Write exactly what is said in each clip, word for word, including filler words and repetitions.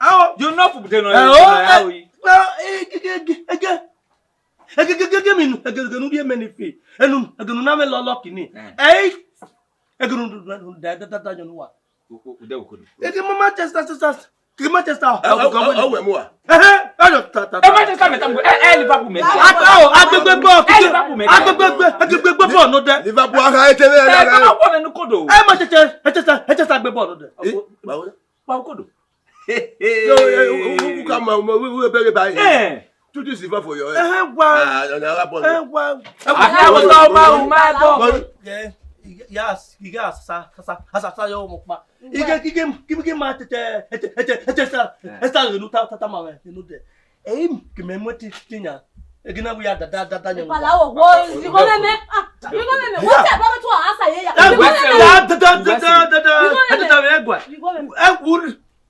Ao. You know football no. Ao. Ege, ege, ege. Ege, ege, ege, ege, mi nu, ege, ege, nu die many fi. Enu, ege, nu na me lọlọ kini. Eh. Ei. Ege, nu, nu, nu, da, da, da, da, yọ nu wa. U, u, u de u kodo. Ege, ma Manchester, Manchester. Ege, Manchester. Ọ, ọ, ọ, ọ, wẹ mu wa. Ehe, ẹ yọ ta, ta, ta. Ẹ Manchester mẹ ta mu, ẹ, ẹ Liverpool mẹ. A, ọ, agbegbe ball. Ẹ Liverpool mẹ. Agbegbe, agbegbe ball no de. Liverpool, aha, ete, ẹ, ẹ, ẹ, ẹ, ẹ, ball no kodo. Ẹ Manchester, Manchester, Manchester gbe ball no de. Eh, báwo? Báwo kodo? Yo, eh, u, u, u ka ma, u, u, u, bẹghe ba, eh. Eh. Two this is for your head. Eh, wa. Ah, no, no, no, Eh, wa. Ah, yeah, what's up, my, my boy? But yeah, yes, yes, sa, sa, sa, sa, sa, yo, mo pa. Ige, ige, ige, ige, ma te, te, te, te, te, te, sa, Eh. Sa, no, ta, ta, ta, ma, no, de. Eh, ke me mo ti, ti nya. Ege na wi ya da, da, da, da, nya. Pala o, wo, you go me, me. Ah, you go me, me. What about to asa ye ya? Eh, You go me, me. Da, da, da, da, da, da, da. You go me, Eh, me. Da, da, da, da, da. You go me, me. Eh, wo.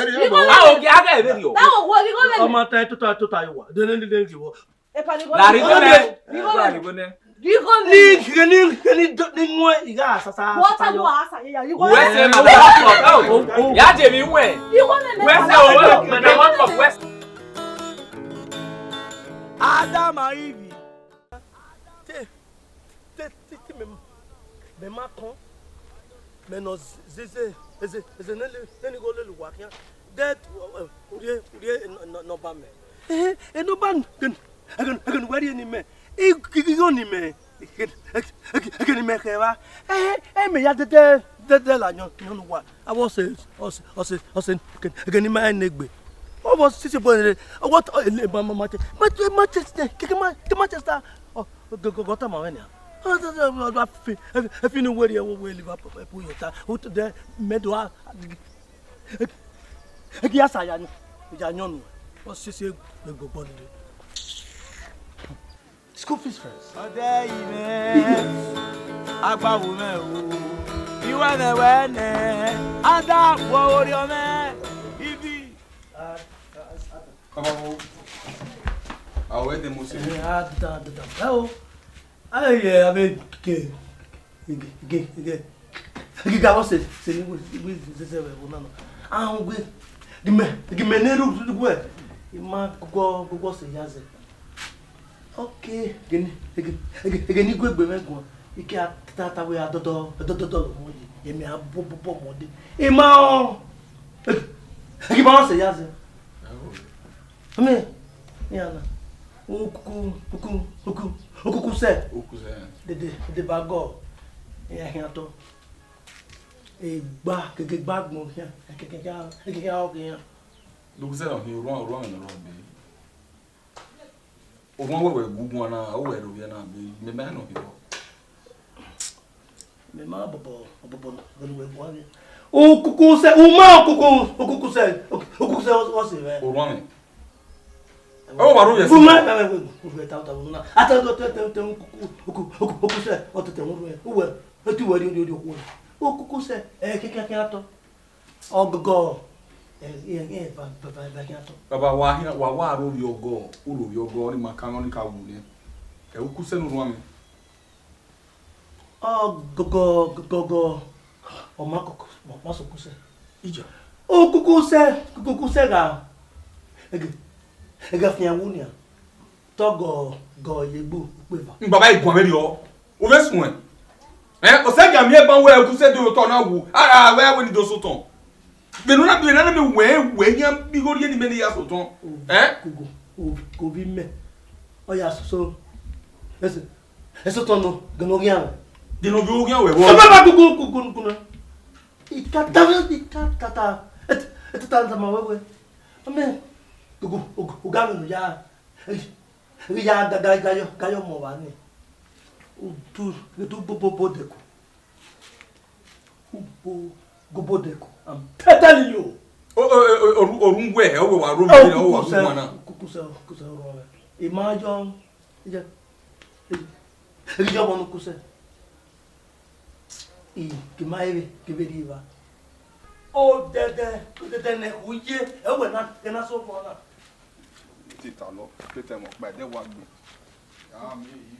Mary, Igho mẹ. A, ogie, a gha vberriọ. Tawo wo, igho mẹ. Ọ ma ta tota tota yo wa. De ne, de ne, de ne, de ne. Epa, igho mẹ. La righo nẹ. Igho mẹ. La righo nẹ. Igho mẹ. Ni, ni, ni, ni, ni wọn, igha sasa, wo sasa ta yo. Wo asa, ya, ya, igho mẹ. Wẹ sẹ ma, wẹ sẹ. Oh, oh, oh. Ya je mi wẹ. Igho mẹ, mẹ. Wẹ sẹ, o, wẹ, mẹ, mẹ, wẹ sẹ. Adam and Eve. Te, te, te, te mẹ, mẹ ma kọn, mẹ nọ zeze, eze, eze ne le, ne ni gho lele uwa khian. Dẹ, u rhie, u rhie nọ, nọ, nọmba mẹ. Ehe, e nọmba ẹghẹ, ẹghẹ ne uwẹ rhie ne imẹ, i, i, igho ne imẹ, ẹghẹ, ẹghẹ, ẹghẹ ne imẹ khẹ evba. Ehe, e mẹ ya dẹdẹ, dẹdẹ la yọn, yọn ne uwa. Avbe ọse, ọse, ọse, ọse, ẹghẹ ne ima rẹn ne egbe. Ọ vbe sisi bọ rere, ọ vbe ma, ma, ma, ma, ma, ma, keke ma, keke ma chesta. Ọ, gọ, gọ, gọ tama mwẹ nian. Ọ, ọ, ọ, ọ, ọ, fi, fi, fi ne uwẹ rhie, wẹ, wẹ Liverpool, pu yọ ta. Utọ dẹ, mẹ do a, egi asa ya ni, ya yọn nu. Ọ sisi egbe gbọ ni. School fees first. Ọdẹ yìí mẹ, agbawo mẹ o, iwẹ mẹ wẹ nẹ, ada wọ orí ọmẹ, ibi. Baba wo, awe de mo se. Eh, ada, ada, ada. Ẹ o, aye, abe ke, ige, ige, ige. Ige ga wọ se, se ni we, we, se, se, we, wo na no. Ahun gbe, gi mẹ, gi mẹ ne ru, ru, ru, we. I ma gọgọ, gọgọ se ya zẹ. Ok, gini, ege, ege, ege ni gu egbe mwẹ guan, I ke a ta, ta wẹ a dọdọ, dọdọ, dọdọ lọ mọ ye, emwi a bọ, bọ, bọ mọ de. I ma ọ, ege, ege ma ọ sẹ ya zẹ. Ọmẹ, iran na, ukuku, uku, uku, ukuku sẹ. Ukuku sẹ. Dede, dede ba gọ, iran khian tọ. Egba, keke gba gbọn khian, keke, keke, keke khian ọ khian. Ukuku sẹ nọ hin, orhuan, orhuan ne ọ rọ gbe. Orhuan wẹ wẹ gu guan na, ọ wẹ rhovbiẹ na, mẹ, mẹ ma nọ hin vbọ. Mẹ ma bọbọ, bọbọ ne wẹ guan vbe. Ukuku sẹ, u ma ukuku, ukuku sẹ, ukuku sẹ ọ sẹ mwẹ. Orhuan mwẹ. Ọ wa rhovbiẹ sẹ. U ma, mẹ, mẹ, mẹ, u vbe ta, ta, u na. A ta, ta, ta, ta, ta, ukuku, ukuku, ukuku sẹ, ọ ta, ta, u vbe, u vbe, e tu wẹ rhie, rhie, rhie, ukuku. Ukuku sẹ, ẹ, keke, keke, a tọ. Ọgọgọ, ẹ, ẹ, ẹ, va, va, va, va, khian tọ. Baba, wa hian, wa, wa ro vbiẹ ọgọ, u ro vbiẹ ọgọ, ọnii ma kan, ọnii ka wu nẹ. Ẹ, ukuku sẹ ne orhuan mwẹ. Ọgọgọ, gọgọ, ọ ma koko, ọ ma sẹ ukuku sẹ. Ija. Ukuku sẹ, ukuku sẹ gha, ẹgẹ, ẹgẹ fian wu nian. Tọgọ, gọ ye egbe ukpeva. N baba i guan vberriọ, u vbe suẹn. Ẹn, ọ sẹ gia miẹn ban wẹ ukuku sẹ do ye otọ na wu, a, a, wẹ, wẹ ni do sẹ otọ. Vbene u na, vbene a na miẹn wẹ, wẹ yan bi igho rhie ne imẹ ne I ya sẹ otọ. Ẹn? Kuku, o, ko bi mẹ. Ọ ya soso. Ẹsẹ, ẹsẹ otọ nọ, gẹn ne ọ ghian wẹ. Gẹn ne ọ ghian wẹ, wẹ. Ọ baba kuku, kuku, kuku na. I ka ta, I ka ta ta. Et, et ta ta ma wẹ wẹ. Ọmẹ, kuku, kuku, u ga mẹ ne u ya. Ei, I ya ga, ga, ga yọ, ga yọ mọ vba nẹ. U tu, u tu bobo, bobo dẹko. U bo, bobo dẹko. I'm telling you. O, o, o, o, oru, oru wẹ, o wẹ wa ro mi, o wa ru wana. Ukuku sẹ, ukuku sẹ, orhuan mwẹ. I ma yọ, I ya, I, I yọ ọmọ ne ukuku sẹ. I, ke ma rre, ke vbe rri evba. Odẹdẹ, odẹdẹ ne u ye, ẹ wẹ na, ke na sẹ obọ na. Te ta lọ, ke te ẹmwẹ ọkpa ẹdẹ wa gbe. Ya miẹn ehe ibi.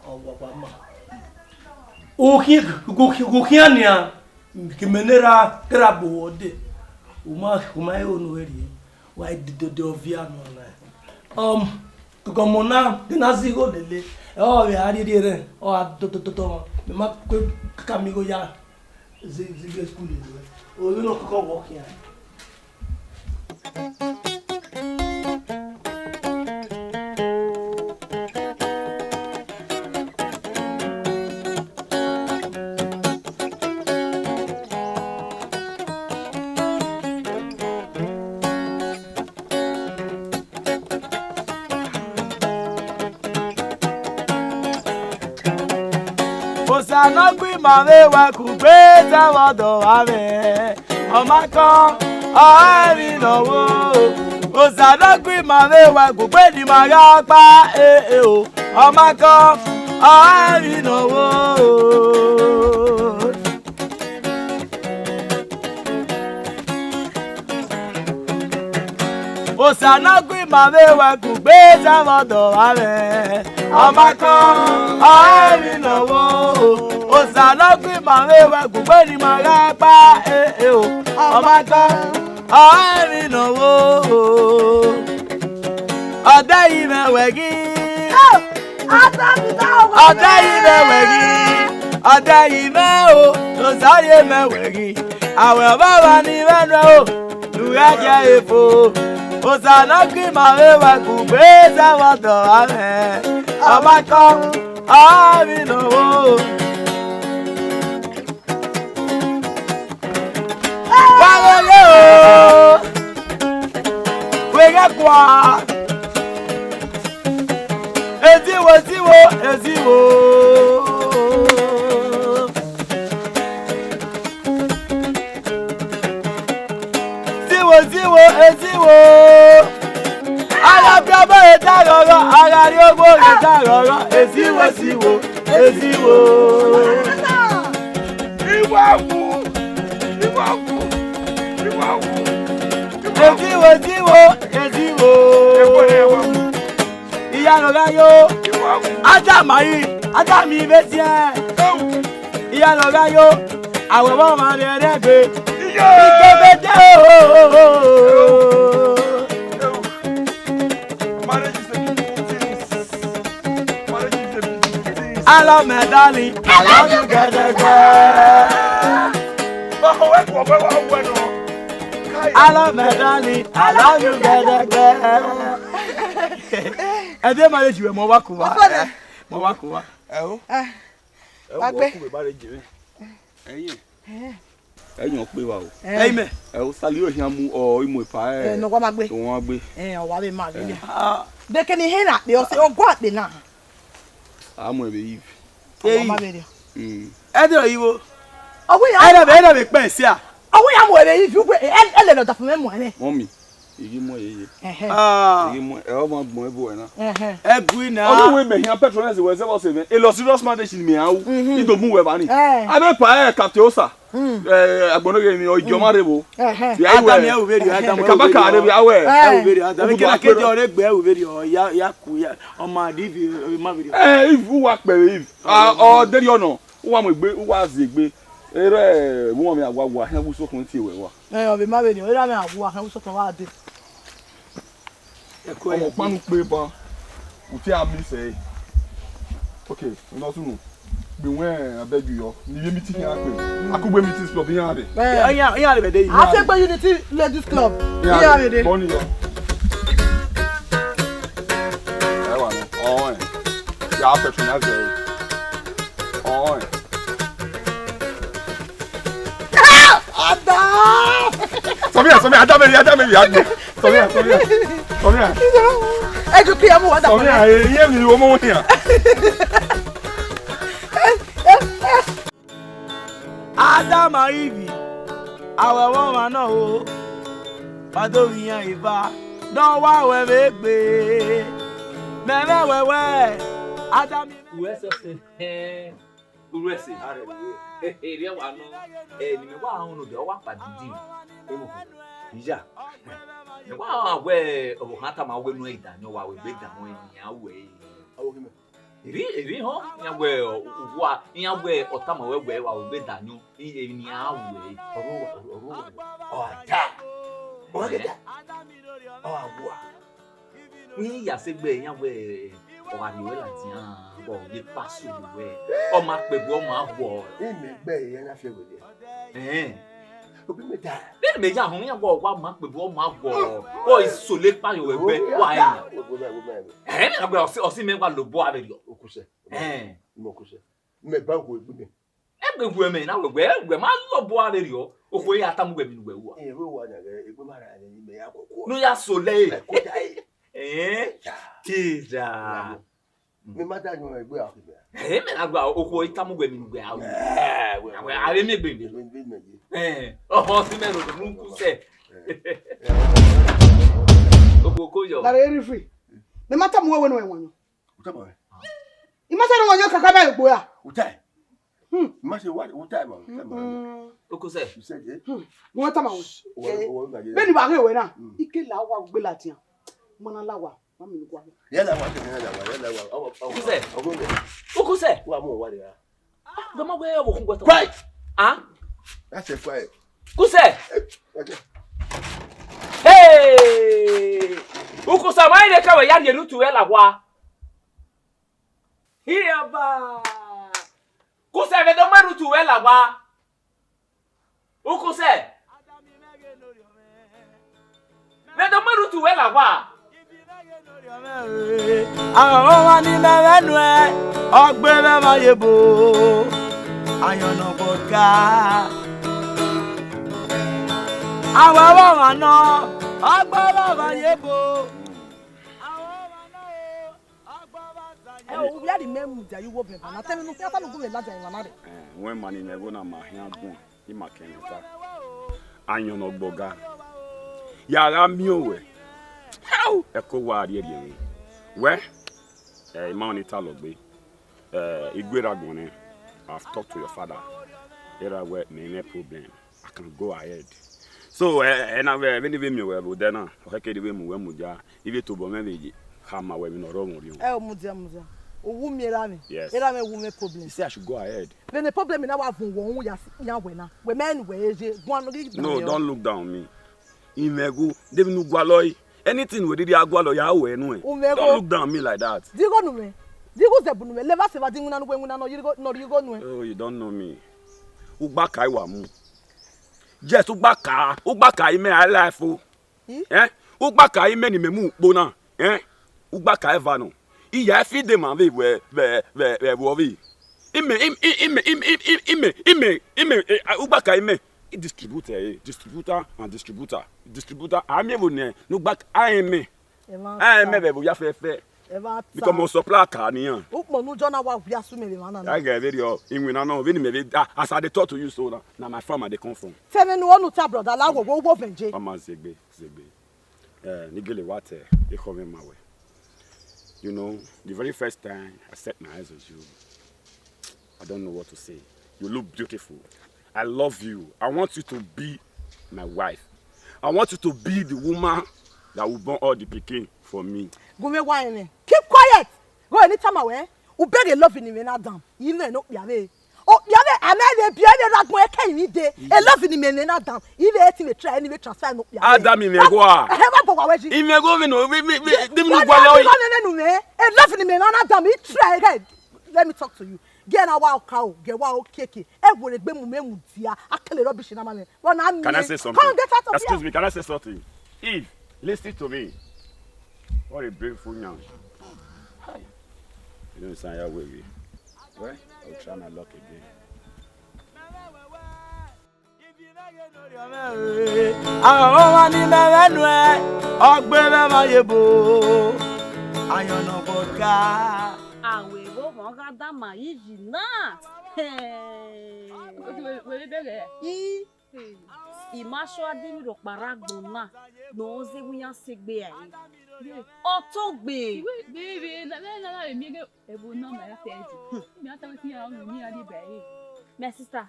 Ọ wa wa ma. Ukhian, ukhian, ukhian nian, ke mẹ ne ra, ke ra gbe wẹ ọdẹ. U ma, u ma he unu vberriọ. Wa i dede ọviọ nọ na. Um, kọkọ ọmọ na, de na zẹ igho lele, ọ vbe a rhirhi rẹn, ọ gha dọdọdọdọ, mẹ ma kue kaka miẹn igho ya zẹ, zẹ igho school lele. Ovbi nọ kọkọ wọ khian. Osa ne ọ gu ima vbe wẹ kugbe zẹ vbe ọdọ vbe amwẹ, ọ ma kọn, ọ rẹn emwi ne ọ wo. Osa ne ọ gu ima vbe wẹ kugbe ne ima gha kpa, e, e, o, ọ ma kọn, ọ rẹn emwi ne ọ wo. Osa ne ọ gu ima vbe wẹ kugbe zẹ vbe ọdọ vbe amwẹ, ọ ma kọn, ọ rẹn emwi ne ọ wo. Osa ne ọ gu ima vbe wẹ kugbe ne ima gha kpa, e, e, o, ọ ma kọn, ọ rẹn emwi ne ọ wo. Ọ dẹghe mwẹ wẹ ghi. Ọ dẹghe mwẹ wẹ ghi. Ọ dẹghe mwẹ o, Osa rhie mwẹ wẹ ghi. Awẹ ọvbavba ni mwẹ nuẹ o, ne u ghẹ gie ẹre fo. Osa ne ọ gu ima vbe wẹ kugbe zẹ vbe ọdọ vbe amwẹ, ọ ma kọn, ọ rẹn emwi ne ọ wo. Wa ghe ye o, wẹ ghẹ kua. Eziwo, eziwo, eziwo. Eziwo, eziwo, eziwo. A gha fi ọbọ re da ghọghọ, a gha rrie ogho re da ghọghọ. Eziwo, eziwo, eziwo. Iwa wu, iwa wu, iwa wu. Eziwo, eziwo, eziwo. Iyalọ gha yo, Adam ayi, Adam ivbe siẹn. Iyalọ gha yo, awẹ vbe ọmwa rẹ rẹgbe. Igbegbe de o. Marriage is a beautiful thing. Marriage is a beautiful thing. I love my darling. I love you, girl, girl. Ọkọ wẹ kọ, wẹ wá wẹ nọ. I love my darling. I love you, girl, girl. Ẹ de marriage wẹ, mọ wa ku wa. Ọfọ nẹ. Mọ wa ku wa. Ẹ o. Ah. Ẹ wo, Agbe. Ọkọ wẹ marriage wẹ. Ẹyin. Eh. Ẹyin ọ kpe wa o. Eh. Ẹyin mẹ. Ẹ o, sali o hian mu ọ imu epa ẹ. Eh, nọ wa ma gbe. Nọ wa gbe. Eh, ọ wa vbe ma vbe. Eh. Ah. De kene ihe na kpe, ọ sẹ, ọ gua kpe na. A mu ẹvbe Eve. Ọ wa ma vbe rriọ. Mm. Ẹ de ro igho. Ọ wẹ ya. Ẹ de vbe, ẹ de vbe kpẹ ẹsia. Ọ wẹ ya mu ẹvbe Eve, ugbe, ẹ, ẹ lele ọdafẹn mwẹ mu ẹmwẹ. Mummy, I ghi mu ẹre ye. Ẹhẹn. Ah. I ghi mu, ẹ, ọ ma gbọn ẹvbo ẹre na. Ẹhẹn. Ẹ gui na. Ọ wẹ mẹ hian patronize wẹ zẹ vbe ọse mwẹ. E lọ serious marriage ni mẹ hian ru. Mhm. I do mu wẹ vba ni. Eh. A vbe pa ẹ Captain Osa. Mm. Eh, agbọn ne ghe ni, ọ igiọma rre vbo. Ẹhẹn. Bia i wẹ. Adam, ẹ ru vberriọ, Adam, ẹ ru vberriọ. Adam, ẹ ru vberriọ. Adam, kene kede ọre gbe, ẹ ru vberriọ, ya, ya ku, ya, ọ ma di vi, ọ ma vberriọ. Eh, Eve, uwa kpẹ vbe Eve. Ah, ọ deghẹ ọ nọ, uwa mu egbe, uwa zi egbe. Erha, vbe uwa mẹ awa, wa, hẹn vbe usokun tie wẹ wa. Eh, ọ vbe ma vberriọ, erha mẹ awa, hẹn vbe usokun wa de. Ọmọ ọkpa ne u kpe ban, u te a miss ẹre. Ok, u nọ sunu. Gbe wẹ abeg you yọ, ne I vbe meeting khian kpe. A kugbe meeting club iran rre. Eh. Iran, iran rre vbe de yi. A te gbe Unity Ladies Club. Iran rre. Bọ ni yọ. Ẹ wa nọ. Ọhọn. Ya patronize ẹre. Ọhọn. Ada! Sọmia, sọmia, ada mẹ, ada mẹ, ya gbẹ. Sọmia, sọmia. Sọmia. Ẹ ju kí ẹ mu wa da. Sọmia, ẹ, iye mi wo mo yan. Adam ma Ivi, awẹ vbe ọmwa nọ o, ma do ghi yan eva, ne ọ wa wẹ vbe egbe. Mẹ mwẹ wẹwẹ, Adam. Uwẹ sẹsẹ, ẹn, urhu ẹse. Erriọ wa nọ, ẹ, ne imẹ wa rẹn odẹ, ọ wa kpa dindin. Iya, mẹ wa rẹn wẹ ọvbokhan tama wẹ ne u i danmwẹ, wa wẹ egbe danmwẹ, iran wẹ. Erri, erri họn, iran wẹ uwa, iran wẹ ọ tama wẹ wẹ wa wẹ egbe danmwẹ, emwi ne iran wẹ. Ọrhuwa, ọrhuwa, ọ a da, ọ a da, ọ a wa. Iran ya sẹ egbe iran wẹ ọ gha rhie ruẹ ladian, vbe ọ ye kpa sunu ruẹ, ọ ma kpe bu ọ ma guọ. Imẹ gbe ẹre ya na fi ẹre wẹ. Ẹn. Obi mẹ da. Vbene mẹ ya họn iran wẹ ọ wa ma kpe bu ọ ma guọ, ọ i solo ekpa ye ruẹ, wa yan. Ẹn, mẹ na wẹ ọ si, ọ si mẹ wa lobọ avbe rriọ. Okusẹ. Ẹn. Mẹ okusẹ. Mẹ ba wu egbe mẹ. Egbe wu mẹ na wẹ, wẹ, wẹ ma lobọ avbe rriọ. Okhuo ya tama uwẹ emwi ne uwẹ ru a. Ẹ, vbe uwa na ghẹ, egbe ma ra ẹre, mẹ ya koko. Ne u ya solo ẹre. Mẹ kota ẹre. Ẹn? Ya. Tira. Ya. Me ma da yọn egbe a khimẹ. Ẹ mẹ na gba okhuo itamu wẹ mi nu wẹ a ru. Ẹ, wẹ, wẹ, wẹ, a vbe miẹn egbe mi. Wẹ, wẹ, wẹ, wẹ. Ẹ, ọhọ si mẹ no nu ku sẹ. Okhuo ko yọ. Lare eri free. Me ma tama uwẹ wẹ ne uwẹ wan yọ. Uta ma. I ma sẹ ne uwẹ wan yọ kaka ba egbe a. Uta. Hmm. Ma se wa, uta ma, uta ma. Mm. Okusẹ. You said, eh? Hmm. Wọ́n tà máa wọ̀. Wọ́n, eh, wọ́n gbàgbé. Bẹ́ẹ̀ ni wàá rẹ̀ wẹ̀ náà. Mm. Ike là wà gbé latian. Mọ náà là wà. Má mi wà. Yẹ là wà, yẹ là wà, yẹ là wà. Ọwọ́, ọwọ́, Okusẹ. Ọwọ́ mi. Okusẹ. Wà mú wa de ya. Ah, gbẹmọ gbẹ ọwọ́ kún gbẹtọ. Quiet. Ah? That's a quiet. Kusẹ. Eh, okay. Hey! Okusẹ, ma ire ka wẹ ya rhie nutu wẹ la wa. Hiaba! Kusẹ vbe do ma nutu wẹ la wa. Ukusẹ. Vbe do ma nutu wẹ la wa. Ọmwa ni mẹ vbe nuẹn, ọ gbe mwẹ ọmwa ye ebo, ayọn ne ọ gbọ ga. Avbe ọmwa nọ, ọ gbe mwẹ ọmwa ye ebo. Ẹ, u ya rhie imẹ mudia ye uwu ọvẹn eva na, te emwi ne u khian ta ne u gu mwẹ ladian emwa na rre. Eh, wẹ ma ni mwẹ igho na ma khian gbọn, I ma kẹmwẹ ta. Ayọn ne ọ gbọ ga. Ya gha miẹn owẹ. Au! Ẹko wa rhie rhie emwi. Wẹ, eh, I ma ọnii ta lọgbe. Eh, I gu erha agbọn nẹ. I've talked to your father. Erha wẹ mẹ i mwẹ problem. I can go ahead. So, eh, eh, na vbe, vbene I vbe miẹn wẹ vbe odẹ na, ọ khẹke ne I vbe mu wẹ mudia, I vbe tobọ mwẹ vbe ye khama wẹ emwi ne ọ rre ọmwa orhiọn. Ẹ o, mudia, mudia. U wu miẹn erha mwẹ. Yes. Erha mwẹ wu mwẹ problem. He say I should go ahead. Vbene problem na wa vun wọ uhunmwu ya si, iran wẹ na. Wẹ mẹ ne wẹ ye, guan ghi gba. No, don't look down on me. I mwẹ igho, de emwi ne u gualọ ẹre. Anything wẹ rhirhi a gualọ ya ru ẹre nuẹn. U mwẹ igho. Don't look down on me like that. Di igho nu mwẹ. Di igho zẹbu nu mwẹ. Levba sẹ evba di iwinna ne uwẹ iwinna ne ọ rhie igho, ne ọ rhie igho nuẹn. Oh, you don't know me. Ugbaka I wa mu. Yes, ugbaka, ugbaka imẹ I life o. Hmm? Eh? Ugbaka imẹ ne imẹ mu ukpo na. Eh? Ugbaka eva nọ. Iya fi de ma vbe wẹ, vbe, vbe, vbe vbe ovbi. Imẹ, im-, im-, imẹ, im-, im-, im-, imẹ, imẹ, imẹ, eh, ah, ugbaka imẹ. I distribute, eh, distributor and distributor. Distributor, a miẹn vbe ne, ne ugbaka imẹ. Emwa a ta. Imẹ vbe vbe ya fẹfẹ. Emwa a ta. Because mo supply car nian. Ukpọn ne u jọ na wa wia su mẹ vbe emwa na. I get very, iwinna nọ, vbene mẹ vbe, ah, as I dey talk to you so na, na my farm I dey come from. Fẹmẹ ne u ta, brother, la wo, wo, wo vẹnje. Ọ ma zegbe, zegbe. Eh, ne I gele wa te ekhọe mwẹ ma wẹ. You know, the very first time I set my eyes on you, I don't know what to say. You look beautiful. I love you. I want you to be my wife. I want you to be the woman that will born all the pikin for me. Gu mwẹ wa ẹnrẹn. Keep quiet. Go any time away. U bẹghe love ni mwẹ na dan. I mwẹ ne okpia vbe. Okpia vbe, a mwẹ vbe biẹ vbe ra gbọn ẹkẹ ivbi de. E love ni mwẹ mwẹ na dan. I vbe ti vbe try, ni vbe transfer ne okpia vbe. Adam, I mwẹ igho a. Ẹ wa bọ wa wẹ ji. I mwẹ igho vbe no, vbe, vbe, vbe, de mi nu gua lọ. Wa nene nu mwẹ. E love ni mwẹ na dan. I try again. Let me talk to you. Gie na wa ka o, gie wa o keke. Ẹ wo re gbe mu me mu dia. A kele rubbish na ma me. Wa na me. Can I say something? Come get out of here. Excuse me, can I say something? Eve, listen to me. What a beautiful young. Hi. You don't sound your way. Well, I will try my luck again. Ọmwa ni mẹ vbe nuẹn, ọ gbe mwẹ ọmwa ye ebo, ayọn ne ọ gbọ ga. Awe vbe ovọn gha dama yi yi na. Hey. Wẹ, wẹ, wẹ, wẹ, wẹ. I, I ma sọ a de vbe rhọkpa rre agbọn na, ne ọ zẹ vbe iran sẹ egbe a re. Ọ to gbe. Wẹ, wẹ, wẹ, na, na, na, na, miẹn ghe. Ẹvbo na ma ya fẹ ẹdẹ. Hmm. Mi a ta wẹ te iran ru ni iran deba ẹre. My sister.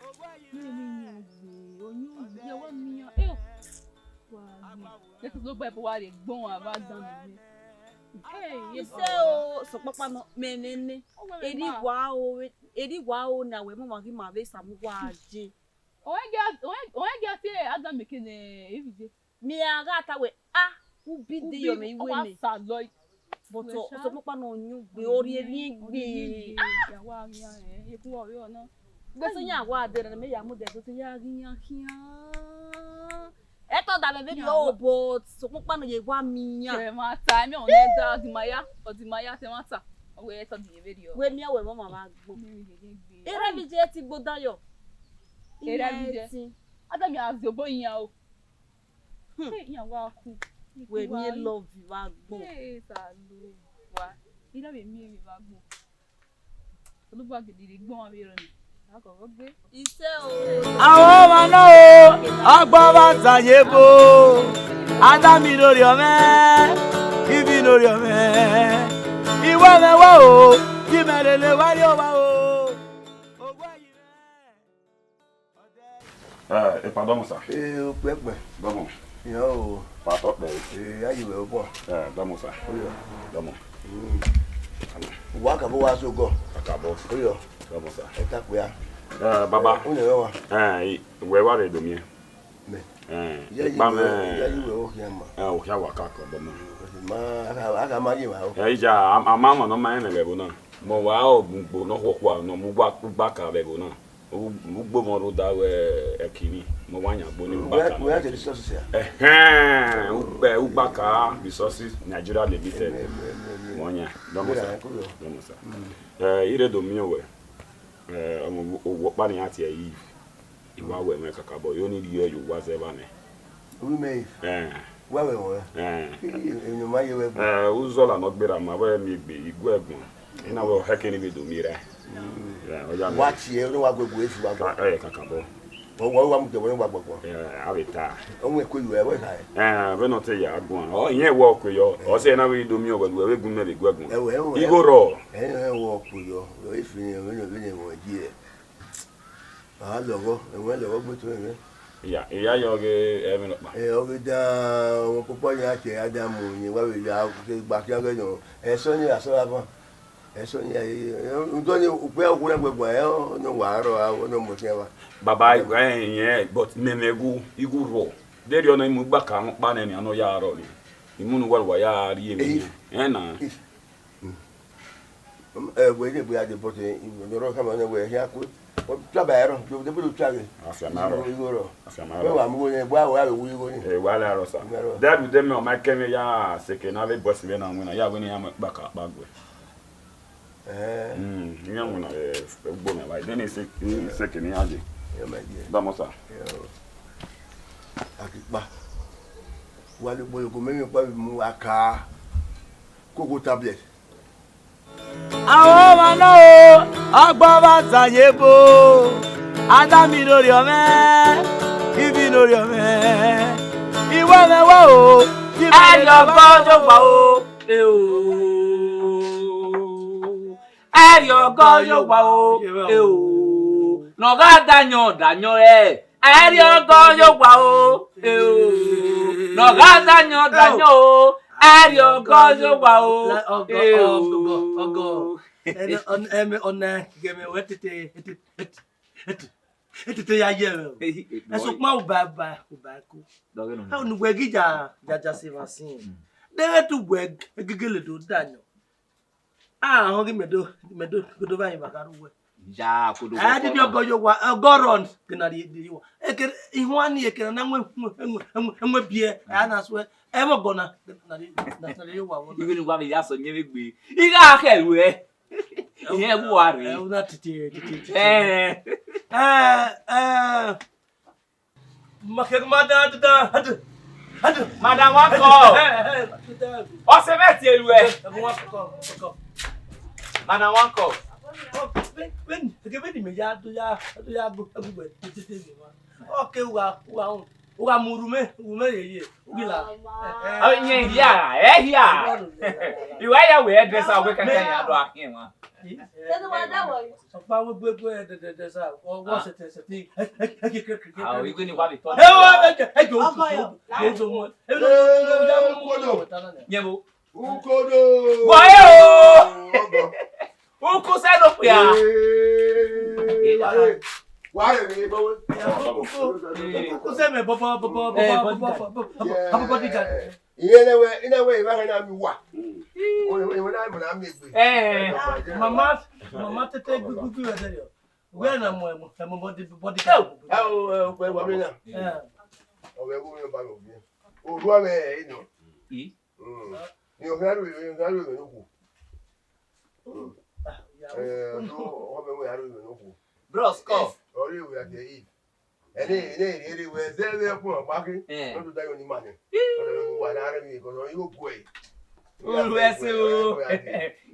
Mi ò ní yan gbe, oyún gbe, ọwọ́ mi yan. Eh, wà á gbé. Jésù ló gbọ́ ẹ̀bùn wa rè gbọ́n wa bá dán mi gbé. Hey, isẹ o, sọkpakpa nọ, mẹ nene. Eri wa o, eri wa o, na wẹ mama ghi ma vbe samu wa je. Ọ̀hẹ́gẹ́, ọ̀hẹ́gẹ́, ọ̀hẹ́gẹ́ ti Adam kene Evi je. Mẹ a gha ta wẹ, ah, u bi de yọ mẹ iwe mẹ. But ọ, ọsọkpakpa nọ yun gbe, ọ rhie emwi gbe. Gbe so yan wa de na, mẹ ya mu de, gbe so ya ghi yan khian. Ẹ tọ da mẹ vbe rhie o, but ọsọkpakpa nọ ye wa mi yan. Tẹ ma ta, ẹmẹ ọnẹ da, ọdimaya, ọdimaya, tẹ ma ta. Ọ wẹ ẹ tọ da ye vbe rhie o. Wẹ miẹn wẹ mama vbe agbọn. Erha mi je ti gbodan yọ. Erha mi je. Adam ya zẹ obọ iyan o. Hmm. Hey, iyan wa ku. Wẹ miẹn love vbe agbọn. Hey, ta lo wa. I na vbe miẹn emwi vbe agbọn. Oduba gidi rre igbọn vbe rre nẹ. Akọ vbe gbe. Ise o. Àwọn ọmọ náà o, ọgbọ́n bá tàyè bò, Adami lórí ọmọ, ibi lórí ọmọ, ìwọ mẹ wá o, kí mẹ lè lè wá rí ọba o. Owó ẹ̀yìn rẹ. Eh, epa dọmọ sa. Eh, okpẹkpẹ. Dọmọ. Yan o. Patọ kpẹ. Eh, ayi wẹ obọ. Eh, dọmọ sa. Oyo. Dọmọ. Mm. Wa ka bo wa so gọ. Akabọ. Oyo. Dọmọ sa. Ẹ ta kpẹ a. Eh, baba. Unu rẹ wa. Eh, wẹ wa rẹ do miẹn. Mẹ. Eh, Ya yi ipa wẹ, mẹ. Ya yi wẹ o khian ma. Eh, o khian wa ka kọ bọ ma. Ma, a ka, a ka ma yi ma o. Eh, ija, a, a ma mọ nọ ma ẹmwẹ vbe ẹvbo na. Mẹ wa ọ gbugbo nọ khuọkhua nọ mu gba, gba ka vbe ẹvbo na. U, u gbomọ rre odaro ẹki ni, mẹ wa yan gbe ne u gba ka. Wẹ, wẹ ya te resources ya. Ẹhẹn, u gbe, u gba ka resources Nigeria Limited. Ẹmwẹ, ẹmwẹ, ẹmwẹ, ẹmwẹ. Mẹ wa yan, dọmọ sa. Mẹ ra ko yo. Dọmọ sa. Mm. Eh, I rre do miẹn wẹ. Eh, ọmọ owọ ọkpa ne iran tie ẹre Eve. I wa wẹ mwẹ kakabọ, I only rhie ẹre ye owa zẹ evba nẹ. Oru mẹ Eve. Eh. Wa wẹ mwẹ. Eh. Emwi ne ọ ma ye wẹ gbe. Eh, uzọla ne ọ gberra ma, wẹ miẹn egbe, I gu ẹre gbọn. I na wẹ ọ hẹke ne I vbe do miẹn rae. Mm. Eh, ọ ya mẹ. Wa tie, ọ wa gu egbe efi wa gbọn. Ka, eh, kakabọ. Ọ wa, wa mu tẹ wẹ wa gbọn gbọn. Eh, a vbe ta. Ọ wẹ ku yu ẹ, wẹ ta ẹ. Eh, vbene ọ te ya guan. Ọ, iyẹn wẹ ọ ku yọ. Ọ sẹ na vbe do miẹn wẹ, wẹ vbe gu mẹ vbe gu ẹre gbọn. Ẹwẹ, ẹwẹ. Igho rrọọ. Ẹ, ẹ, wẹ ọ ku yọ. Efi ne, vbene, vbene wẹ ye. A lọghọ, ẹwẹ lọghọ gbe to ẹmwẹ. Iya, iya yọ ghe ẹmwẹ nọkpa. Ẹ, ọ ghi dan, ọmọ kpokpo yan tie Adamu, yin wa vbe ya, gba khian ghe nọ. Ẹsọ ni asọ ra van. Ẹsọ ni, ẹ, ẹ, udọ ni ukpẹ ọghu na gbẹgbẹ, ẹ, ọ, nọ wa rọ, a, ọ, nọ mọ khian va. Baba, ẹ, ẹ, but mẹ, mẹ igho, igho rrọọ. Deghẹ ọ na mu igba ka mwẹ ọkpa nẹ nian, ne ọ ya rrọọ ni. I mu ne uwa, uwa ya rrie emwi nian. Ẹ na. Ẹ, wẹ ne egbe ya de, but, ẹ, I rọ khama nẹ wẹ hia ku. Ọ tua ba ẹrọ, de, de, de tua ghe. Afianma rrọọ. Igho, igho rrọọ. Afianma rrọọ. Wẹ wa mu igho nẹ, wa, wa vbe wu igho ni. Ẹ, wa la rrọọ sa. Igho rrọọ. Dad, de mẹ, ọ ma kẹ mwẹ ya seke na vbe bọsi vbe na winna, ya wẹ ne iran mu ẹkpa ka kpa gbe. Eh. Mm, iran winna, ẹ, ugbo mẹ wa, de ne I se, I seke ne iran ye. Yo, my dear. Dọmọ sa. Yo. Akikpa. Wa le gbo yo ko mẹ mi pa mu aka. Koko tablet. Àwọn ọmọ náà o, ọgbọ́n bá tàyè bò, Adami lórí ọmọ, ibi lórí ọmọ, ìwọ mẹ wá o, kí mẹ lè lọ bá ọjọ́ gbà o. E o. Ẹrriọ ọgọ ye owa o, e o. Ne ọ gha danyọn, danyọn rẹ. Ẹrriọ ọgọ ye owa o, e o. Ne ọ gha danyọn, danyọn o. Ẹrriọ ọgọ ye owa o, e o. Ọgọ, ọgọ. Ẹmẹ, ọna, ẹmẹ, ọna, gẹmẹ wẹ tete, tete, tete, tete ya ye ẹmwẹ o. Ẹsokpan uba, uba, uba ẹko. Dọghe nọ. A nu wẹ ghi ja, ja, ja se vaccine. Deghẹ te uwẹ gegele do danyọn. A họn ghi mẹ do, mẹ do, kodo vbe a yin vbe a gha ru wẹ. Ya kodo. A didi ọgọ ye owa, ọgọ rọ gena rhie rhie ye owa. Eke ihuan ni eke na na wẹ, wẹ, wẹ, wẹ, wẹ biẹ, a na suẹ. Ẹ vbe ọgọ na, na rhie, na, na rhie ye owa vbọ na. Ighẹ ne uwa vbe ya sẹ ọyẹn vbe egbe. I gha khẹ ruẹ. Ighẹ vbe uwa rre. Ẹ, una titi, titi, titi. Ẹ. Ẹ, ẹ. Ma kẹ ma da da da. Hadu. Hadu. Madam Wankọ. Ọ sẹ mẹ tie ruẹ. Madam Wankọ. Vbene, vbene, vbene mẹ ya do ya, do ya gbe, gbe, gbe, tete, tete, tete, ma. Ọ ke wa, wa, wa mu ru mẹ, ru mẹ ye, ye, u ghi la. Ọ yẹn hia, ẹ hia. Iwa ya wẹ dresser wẹ kẹkẹ ya do a khian wa. Tẹnu wa da wọ. Ọkpa wẹ gbe gbe dẹdẹdẹ sa, wọ wọ sẹtẹ sẹtẹ. Ẹ, ẹ, ẹ, ẹ, ẹ, ẹ, ẹ, ẹ, igbe ni wa vbe tọ. Ẹ, ẹ, ẹ, ẹ, jọ, ọkọ jọ, yọ. Jọ, jọ, mọ. Ẹ, ẹ, ẹ, ya mọ, mọ, mọ, mọ, ta na. Yẹn bo. Ukodo. Wọ ẹ o. Ọgọ. Uku sẹ ló pè á. Ee, wa rẹ mi bọ wẹ. Uku sẹ mẹ bọ bọ bọ bọ bọ bọ bọ bọ bọ bọ bọ bọ. Ìyẹn lẹ wẹ, ìyẹn lẹ wẹ, ìbá hẹn náà mi wà. Ìwé náà mọ̀ náà mi gbé. Ẹ, mama, mama tete gbígbí rẹ dẹ yọ. Wẹ na mọ ẹmọ, ẹmọ body, body. Ẹ o, ẹ o, pẹ wà mí náà. Ẹ. Ọwẹ ẹgbẹ mi ba mi òbí. Òru ọmọ ẹ ẹ nọ. Ni ọmọ ẹ rẹ, ọmọ ẹ rẹ ló kù. Ẹ, ọmọ ẹ rẹ ló kù. Bros, come. Ọrẹ ìwé àti ẹyí. Ẹni, ẹni, ẹni, ẹni, wẹ, ẹzẹ, ẹzẹ, ẹkùn, ọgbà kí. Ẹ. Wọ́n tún dáyọ̀ ní màní. Wọ́n tún wà láàárín mi, kò sọ yóò gbọ́ ẹ̀. Olú ẹ ṣé o.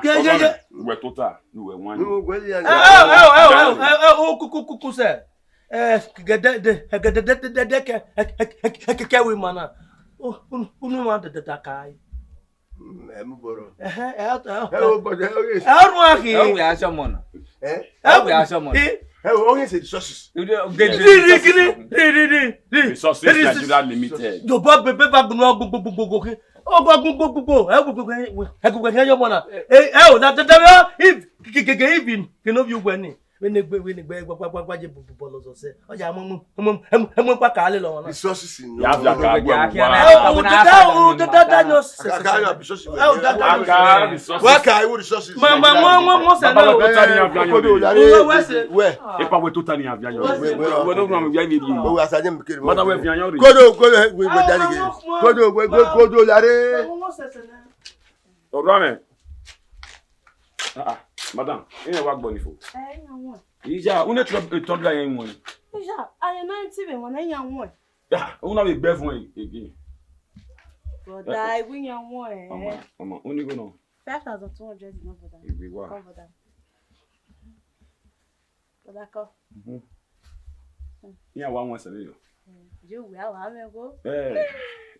Ah, yeah, yeah, yeah. Uwẹ tota, uwẹ wan. Ẹ, ẹ, ẹ, ẹ, ẹ, ẹ, o kuku kuku sẹ. Ẹ, gẹdẹdẹ, gẹdẹdẹ, gẹdẹdẹ kẹ, ẹ, ẹ, ẹ, ẹ, kẹ, kẹ wẹ ima na. O, unu, unu ma dẹdẹ da ka. Ẹ mu bọrọ. Ẹhẹ, ẹ, ẹ, ẹ, ẹ wo bọdẹ, ẹ wo ye. Ẹ ọrun akhi. Ẹ wo ya sọmọ na. Ẹ? Ẹ wo ya sọmọ na. Ẹ, ẹ wo, onye se resources. Ri, ri, kini? Ri, ri, ri, ri. Resources Nigeria Limited. Yo, bọ, bẹ, bẹ, ba gbunu gbogbogbogbo khin. Ọgbọ gbogbogbogbo. Ẹ gbogbo, ẹ gbogbo, ẹ yọ mọ na. Ẹ, ẹ o, na, da, da, da, if, ke, ke, ke, if in, ke no view when. Vbene egbe, vbene egbe, gba, gba, gba, gba, je bu, bu, bọlọ zọ sẹ. Ọ ya mu, mu, mu, mu, mu, mu, kpa ka lele ọmwa na. Resources in Ya via ka gbe wa. Ẹ, o, da, da, o, da, da, da, no, sẹ, sẹ, Aka, sẹ. Aka, resources. Ẹ, o, da, da, Wa no, ka sẹ. resources. Ma, ma, mo, mo, mo, sẹ Baba, na. we tota ni avian Kodo yọ. Lare. Uwe, wẹ sẹ. Wẹ. Epa, we tota ni avian yọ. Wẹ, wẹ, wẹ. We no run, we ya ni bi. Owe asa je mi kere. Mada, we vian yọ re. Kodo, kodo, we, we, Ah, dale ma, ke. ma, ma. Kodo, we, we, Ma. Kodo, lare. Ma, ma, ma, sẹ, sẹ, na. Ọrọ mẹ. Ah, ah, madam, ẹ wa gbọ ni fo. Ẹ, iran wọn. Iya, unu tọ, tọ bla yẹn wọn. Iya, ayẹ na ti vbe wọn, iran wọn. Ah, unu na vbe gbe fun ege. Brother, iwe iran wọn, eh. Ọmọ, ọmọ, unu go nọ. Five thousand two hundred, no, brother. Iwe wa. Come, brother. Brother, come. Mhm. Iran wa wọn sẹ vbe yọ. Eh, je we a wa mwẹ go. Eh,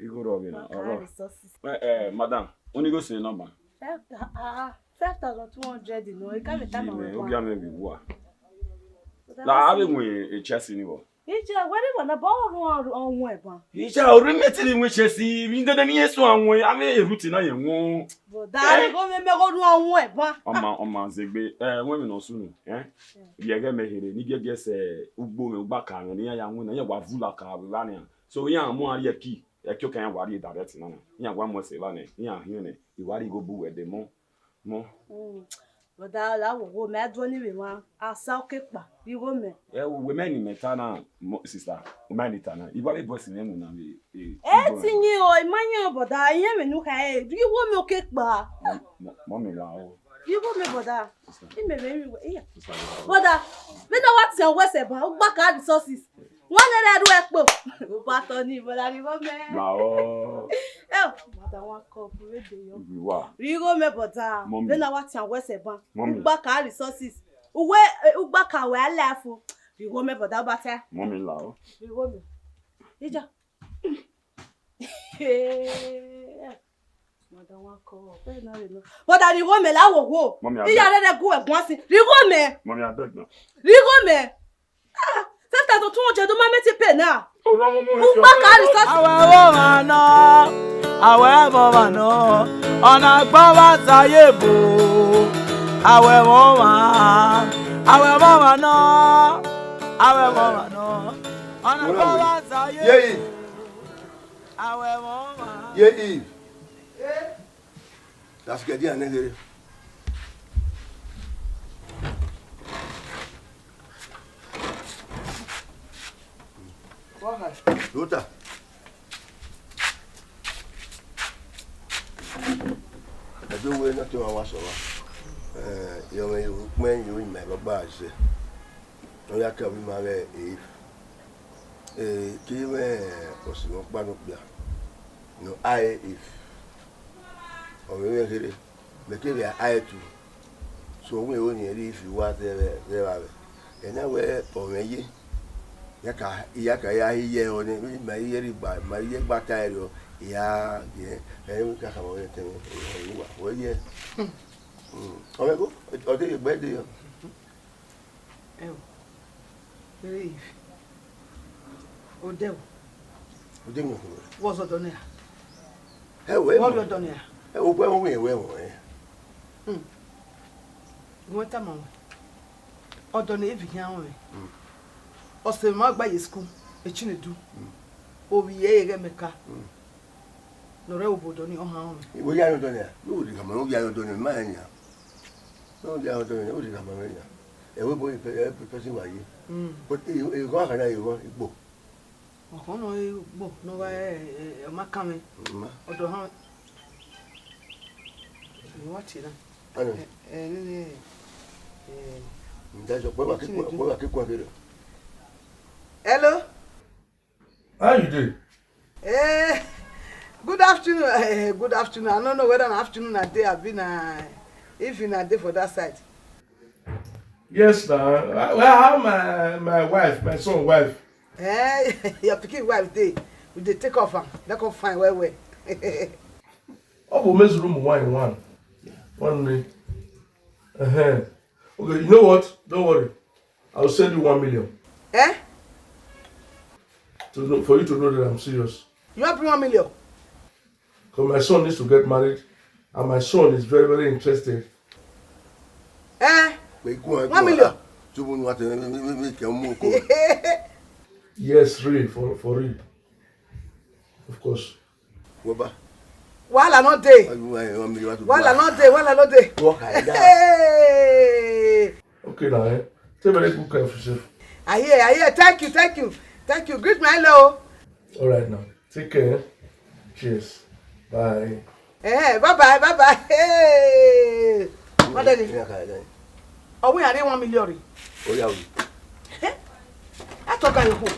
igho rọ vbe na, Wa ka ọrọ. resources. Eh, eh, madam, unu go send number. Five, ah, ah, five thousand two hundred, no, e ka vbe ta ma Ime, wẹ ogia wa. mẹ vbe wa. Brother, La, what's ave it? Wọn e Chelsea ni wọ. Iye, wẹ rhie wa na, ba ọ rhuan ọwẹn ban. Iye, orhu mẹ te rhie wẹn chesi, vbe dẹdẹ ne irẹn suẹn wẹn, avbe erhutọ na ye wẹn. Brother, rhie igho mwẹ, mẹ gho rhuan ọwẹn ban. Ọ ma, ọ ma zegbe, ẹ, wẹ emwi ne ọ sunu, ẹ? Vbe ẹghẹ mẹ here, ne I giẹgiẹ sẹ ugbo mwẹ, ugbaka mwẹ, ne iran ya winna, iran wa vula ka vbe evba nian. So, iran mu a rhie ẹki, ẹki oka iran wa rhie direct na na. Iran wa mu ẹse evba nẹ, iran hiẹn nẹ, I wa rhie igho bu wẹ dẹ mọ. Mọ. Mm. Brother, la wo wo, mẹ a do ni vbe mwa, a sa oke kpa, rhie igho mwẹ. Ẹ, uwẹ mẹ ni mẹ ta na, mọ, sister, u ma ni ta na. I wa vbe bọ ẹse mwẹ winna vbe, e, E igbo mwẹ. Ti yin o, I ma yin o, brother, I yin ẹmwẹ ne u kha ẹre, rhie igho mwẹ oke kpa. Mọ, mọ, mummy la o. Rhie igho mwẹ, brother. Sister. I mẹ vbe rin wẹ, iya. Sister, brother. Brother, vbene ọ wa tian wẹ sẹ ban, ugbaka resources. Wẹ nẹ rẹ ru ẹkpo. Ubatọ ni, brother, rhie igho mwẹ. La o. Ẹ, brother, wa kọ, bu vbe de yọ. Ibi wa. Rhie igho mwẹ, brother. Mummy. Vbene ọ wa tian wẹ sẹ ban. Mummy. Ugbaka resources. Uwẹ, eh, ugbaka wẹ life o. Rhie igho mwẹ, brother, ubatọ. Mummy la o. Rhie igho mwẹ. Ija. Brother, wa kọ, brother, rhie igho mwẹ la wo wo. Mummy, I beg. Iya rẹ rẹ gu ẹguan si. Rhie igho mwẹ. Mummy, I beg now. Rhie igho mwẹ. Ah, five thousand two hundred do ma mẹ te pay na. Oh, no, no, no, no, no, no. Ugbaka resources. Awẹ vbe ọmwa nọ, awẹ vbe ọmwa nọ, ọ na gba ọmwa ta ye ebo. Awẹ vbe ọmwa, awẹ vbe ọmwa nọ, awẹ vbe ọmwa nọ, ọ na gba ọmwa ta ye ebo. Yeyi. Awẹ vbe ọmwa. Yeyi. That's good, yeah, nigga. What happened? Daughter. I do well not to our so. Eh, you may you may you in my baba say. No, ya ka bi ma le if. Eh, ki me o si mo pa no pia. No, I if. Ọ vbe mwẹ kherhe, mẹ kevbe a ẹtu. So, ọ wẹ ro ni ẹre ifi wa zẹ vbe, zẹ vbe avbe. Ẹna wẹ ọ mwẹ ye, ya ka, ya ka ya hi ye ẹre ọnii, ma ye ẹre gba, ma ye gba ta ẹre ọ, ya gẹ, ẹ, ka ka ma wẹ tẹn, ẹ, wa, wẹ ye. Mm. Ọ mwẹ go, ọ de ye gbe de yọ. Ẹo, vbe ifi. Odẹ o. Odẹ mwẹ khuẹ. Wọ zẹ ọdọ ne ra? Ẹo, ẹ wọ rhie ọdọ ne ra? Ẹo, wẹ wẹ wẹ wẹ. Hmm. Wẹ tama wẹ. Ọdọ ne Ivi khian rọnmwẹ. Hmm. Ọse ma gba ye school, e Chinedu. Hmm. Ovbi ẹre ghẹ mẹ ka. Hmm. Ne ọ rre obodọ ni, ọ han rọnmwẹ. Wẹ ya rhie ọdọ ne ra? Wẹ wẹ de khama, wẹ ya rhie ọdọ ne, ma rẹn nian. Wẹ wẹ ya rhie ọdọ ne, wẹ de khama mwẹ nian. Ẹvbo ebo, ẹ, ẹ, person wa ye. Mm. But, e, e, ghan khana ye ghan igbo. Ọkhọ nọ igbo, nọ gha, ẹ, ẹ, ẹ, ọ ma kan mwẹ. Ma. Ọdọ han. Ẹ, wa tie na. Ano. Ẹ, ẹ, nene, ẹ, Nda jọ, pẹ wa ke, pẹ wa ke kua kere. Hello? How you dey? Eh, good afternoon. Eh, good afternoon. I no know whether na afternoon na dey, abi na evening na dey for that side. Yes, na. Well, how my, my wife, my son wife? Eh, your pikin wife dey. We dey take off am. Make am fine well well. Ọ bụ mezuru ụmụ nwaanyị one. Nwanne. Uh-huh. Okay, you know what? Don't worry. I'll send you one million. Eh? To know, for you to know that I'm serious. You want bring one million? Because my son needs to get married, and my son is very, very interested. Eh? One million? Yes, real, for, for real. Of course. Wẹ ba. Wahala no dey. Wahala no dey, wahala no dey. Hey! Okay now, eh? Take very good care of yourself. I hear, I hear. Thank you, thank you, thank you. Greet my hello. All right now. Take care. Cheers. Bye. Eh, bye bye, bye bye. Hey! What the? Ọ wẹ iran rhie one million rre. Oya o. Eh? A tọ ga ye okhuo.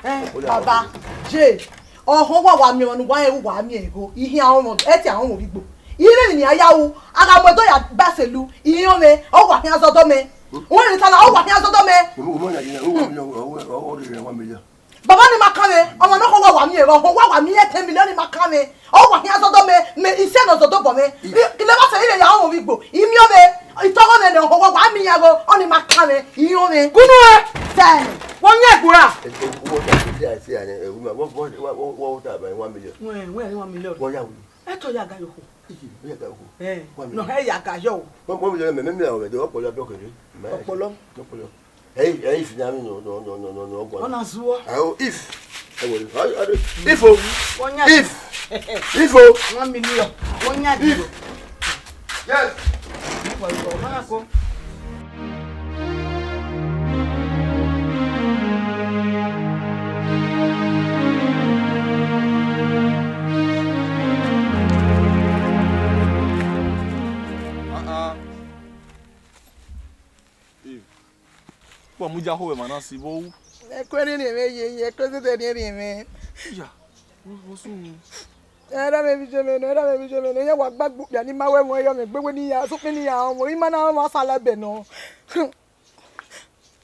Eh, baba, je. Ọhọn wa wa miẹn ọmwa ne uwa rẹn, uwa miẹn igho. Ihian ọmọ, ẹ ti ahọn igbo. Ire ni a ya ru, a gha mu ẹdọ ya ba selu, ihian ọmwẹ, ọ wa khian zọdọ mẹ. Wẹ rẹn ta na, ọ wa khian zọdọ mẹ. Baba ni ma kan mwẹ, ọmọ ne ọhọn wa wa miẹn, ọhọn wa wa miẹn ten million ni ma kan mwẹ. Ọ wa khian zọdọ mẹ, mẹ isẹ ne ọ zọdọ bọ mwẹ. Ile ma sẹ ire ya ọmọ igbo. Imiọn mwẹ, itọghọ mwẹ ne ọhọn wa wa miẹn igho, ọni ma kan mwẹ, ihian ọmwẹ. Gunu ẹ! Sẹ, Ọ yan ẹgbura. What I say, I say, I, eh, woman, what, what, what, what, what about one million? Wẹ, wẹ, one million. Wọ́n yà wò. Ẹ tọ́ ya ga yòókù. Iji, wọ́n yà ga yòókù. Ẹ, one million. Nọ hẹ ya ga yọ o. One, one million, mẹ, mẹ, mẹ, ọ̀rẹ́, ọpọlọ, ọpọlọ. Ọpọlọ. Ọpọlọ. Hey, hey, if na mi no, no, no, no, no, no, go on. Ọna zuọ. Ayo, if. Ẹ wọ, ayo, ayo, if o. Wọ́n yà. If. If o. One million. Wọ́n yà. If. Yes. Wọ́n yà kó. Ah, ah. Eve, wa mu ya ho ẹmwa na si vbe ru? Ẹko rhiẹnrhiẹn mwẹ ye, ẹko zẹdẹ rhiẹnrhiẹn mwẹ. Ya, wo, wo sunu. Erha mwẹ vbe iye mwẹ nọ, erha mwẹ vbe iye mwẹ nọ, iran wa gba gbe okpia ne ima ru ẹmwẹ yọ mwẹ gbe wẹ ne iran sokpan ne iran rọnmwẹ, ima na rọnmwẹ, ọ sẹ lẹbẹ nọ.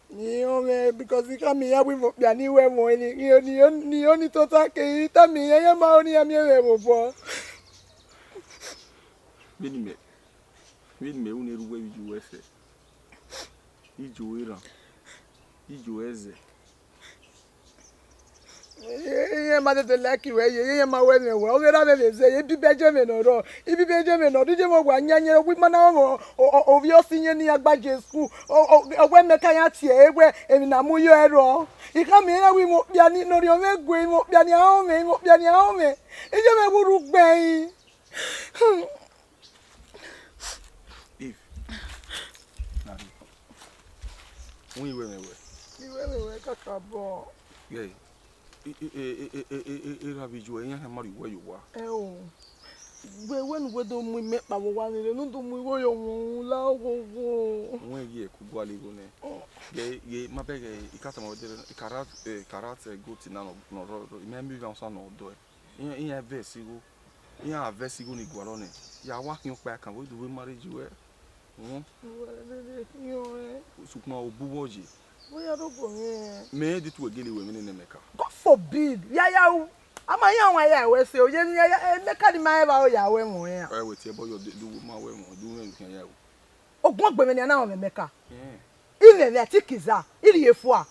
Ne I rọnmwẹ, because I khama iran wẹ I mwẹ okpia ne I ru ẹmwẹ ni, ne I, ne I, ne I ho ni tota ke, I tama iran, iran ma ho ne iran miẹn mwẹ vbe obọ. Vbene imẹ, vbene imẹ ru ne erha uwẹ vbe iye uwẹ sẹ, iye erhan, iye ẹzẹ. Iran ma tete like wẹ ye, iran ma ru ẹmwẹ wẹ, ọ ghe erha mwẹ vbe zẹ ye, ibibi ẹjẹ mwẹ ne ọ rrọọ, ibibi ẹjẹ mwẹ ne ọ rrọọ, iye mwẹ wa yan yan, wẹ ima na rọnmwẹ o, o, ovbi ọse iyẹn ne iran gba je school, o, o, ọ wẹ mẹ ka iran tie ẹre wẹ emwi ne a mu yọ ẹre rrọọ. I khama iran wẹ I mwẹ okpia ni ne orhiọn mwẹ gue, I mwẹ okpia ni a rọnmwẹ, I mwẹ okpia ni a rọnmwẹ, iye mwẹ vbe urhu gbẹn. Eve, na rhie. Wẹ I ru ẹmwẹ wẹ? I ru ẹmwẹ wẹ kakabọ. Ghẹ, e, e, erha vbe iye uẹ, iran khian ma rhie uwẹ ye owa. Ẹo, wẹ, wẹ ne uwẹ do mu imẹ kpa vbe owa ni rre, ne u do mu igho ye ọmwa la oghogho. Wẹ ye ẹko gualọ igho nẹ. Ghẹ, ghẹ, ma bẹghe, I ka tama wẹ dede, I ka ra, eh, I ka ra te goat na nọ, nọ rrọọ, I ma miẹn ivbi asan ne ọ dọe. Iran, iran vẹ ẹse igho, iran vẹ ẹse igho ni gualọ nẹ, ya wa khian ọkpa ẹkan vbe do vbe marriage wẹ. Uhun. Uwẹ dede khian ọnrẹn. Sokpan obu vbọ ye? Wẹ ya do guọghọ mwẹ. Mẹ i de tu wẹ gele wẹ vbene ne mẹ ka. God forbid! Ya ya ru. A ma yan wan ya wẹ se, oye ni ya, ya, eh, mẹ ka ni ma rẹn vbe aro ya ru ẹmwẹ ọnrẹn ra? Ẹ wẹ tie ẹbọ yọ, de, de ma ru ẹmwẹ, de mwẹ emwi khian ya ru. Oguọngbe mwẹ nian na mwẹ mẹ ka. Ẹn. Imwẹmwẹ ẹtin kiza, I rhie fua.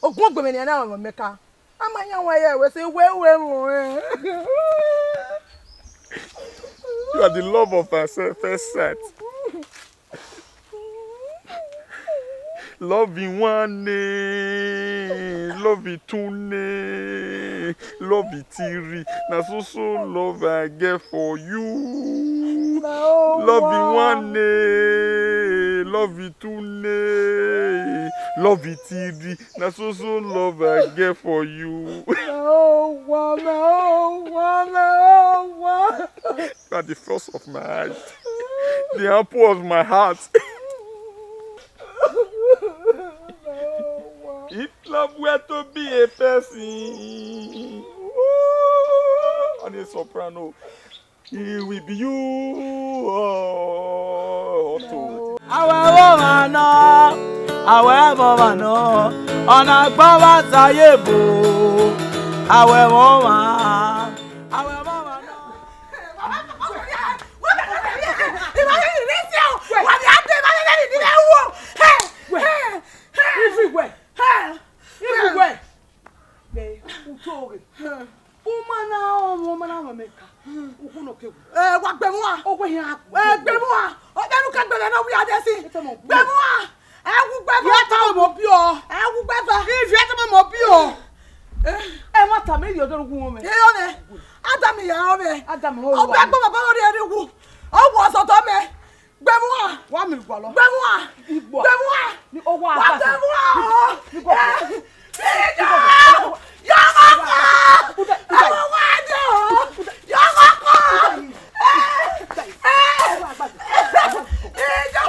Oguọngbe mwẹ nian na mwẹ mẹ ka. A ma yan wan ya wẹ se, wẹ ru ẹmwẹ ọnrẹn. You are the love of my se-, first sight. Love in one name, love in two name, love in three. Na so so love I get for you. Love in one name, love in two name, love in three. Na so so love I get for you. Mẹ owa, mẹ owa, mẹ owa. You are the first of my eyes, the apple of my heart. If love were to be a person, on a soprano, it will be you, Otto. Awẹ vbe ọmwa nọ, awẹ vbe ọmwa nọ, ọ na gbe ọmwa zẹ ye ebo, awẹ vbe ọmwa, awẹ vbe ọmwa nọ. Wẹ, ifi wẹ, ifi wẹ, vbe u to ghe. U ma na rọnmwẹ, u ma na rọnmwẹ ka, u khunnọ ke wu. Ẹ, wa gbe mwẹ uwa. Ọ wẹ hian. Ẹ, gbe mwẹ uwa. Ọ bẹnu ka gbe mwẹ ne ọ wia dẹ si. Gbe mwẹ uwa. Ẹ wu gbe fa. Ivie tama mẹ ọ biẹ ọ. Ẹ wu gbe fa. Ivie tama mẹ ọ biẹ ọ. Ẹ, ẹ ma tama ivie ọdọ wu mwẹ. Iyọ nẹ. Adam ya ọ mẹ. Adam ọ. Ọ bẹ gbọ baba rẹ rhu. Ọ wọ ọsọtọ mẹ. Gbe mwẹ uwa. Wa mi gualọ. Gbe mwẹ uwa. Igbo. Gbe mwẹ uwa. Ni owa. Wa gbe mwẹ uwa. Ni owa. Ijọ! Yọmọ kọ! Ẹwọ wa jọ! Yọmọ kọ! Ijọ!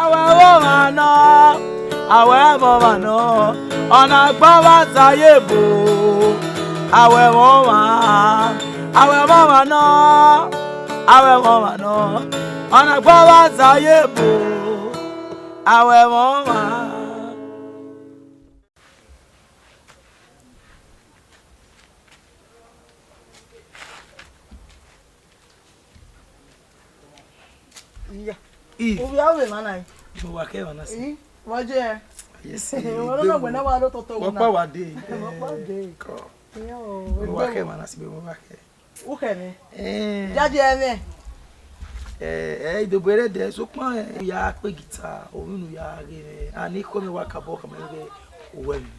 Awẹ vbe ọmwa nọ, awẹ vbe ọmwa nọ, ọ na gbe ọmwa zẹ ye ebo, awẹ vbe ọmwa, awẹ vbe ọmwa nọ, awẹ vbe ọmwa nọ, ọ na gbe ọmwa zẹ ye ebo, awẹ vbe ọmwa. Iya. Eve. Ovbi aro vbe emwa na? Mo wa khẹ emwa na si. Ih, vbọ je? Yes. Wẹ rọ na wẹ na wa ro toto wẹ na. Wẹ kpa wa dee. Wẹ kpa dee. Kọ. Iran o, mo wa khẹ emwa na si, mo wa khẹ. Ukhẹ mwẹ. Eh. Daddy, ẹmwẹ. Eh, eh, idobo ẹre dẹ, sokpan, eh, u ya kpe guitar, ovbi unu ya ghe mwẹ. A ni khuẹ mwẹ wa kabọ khama ighẹ uwẹ mwẹ.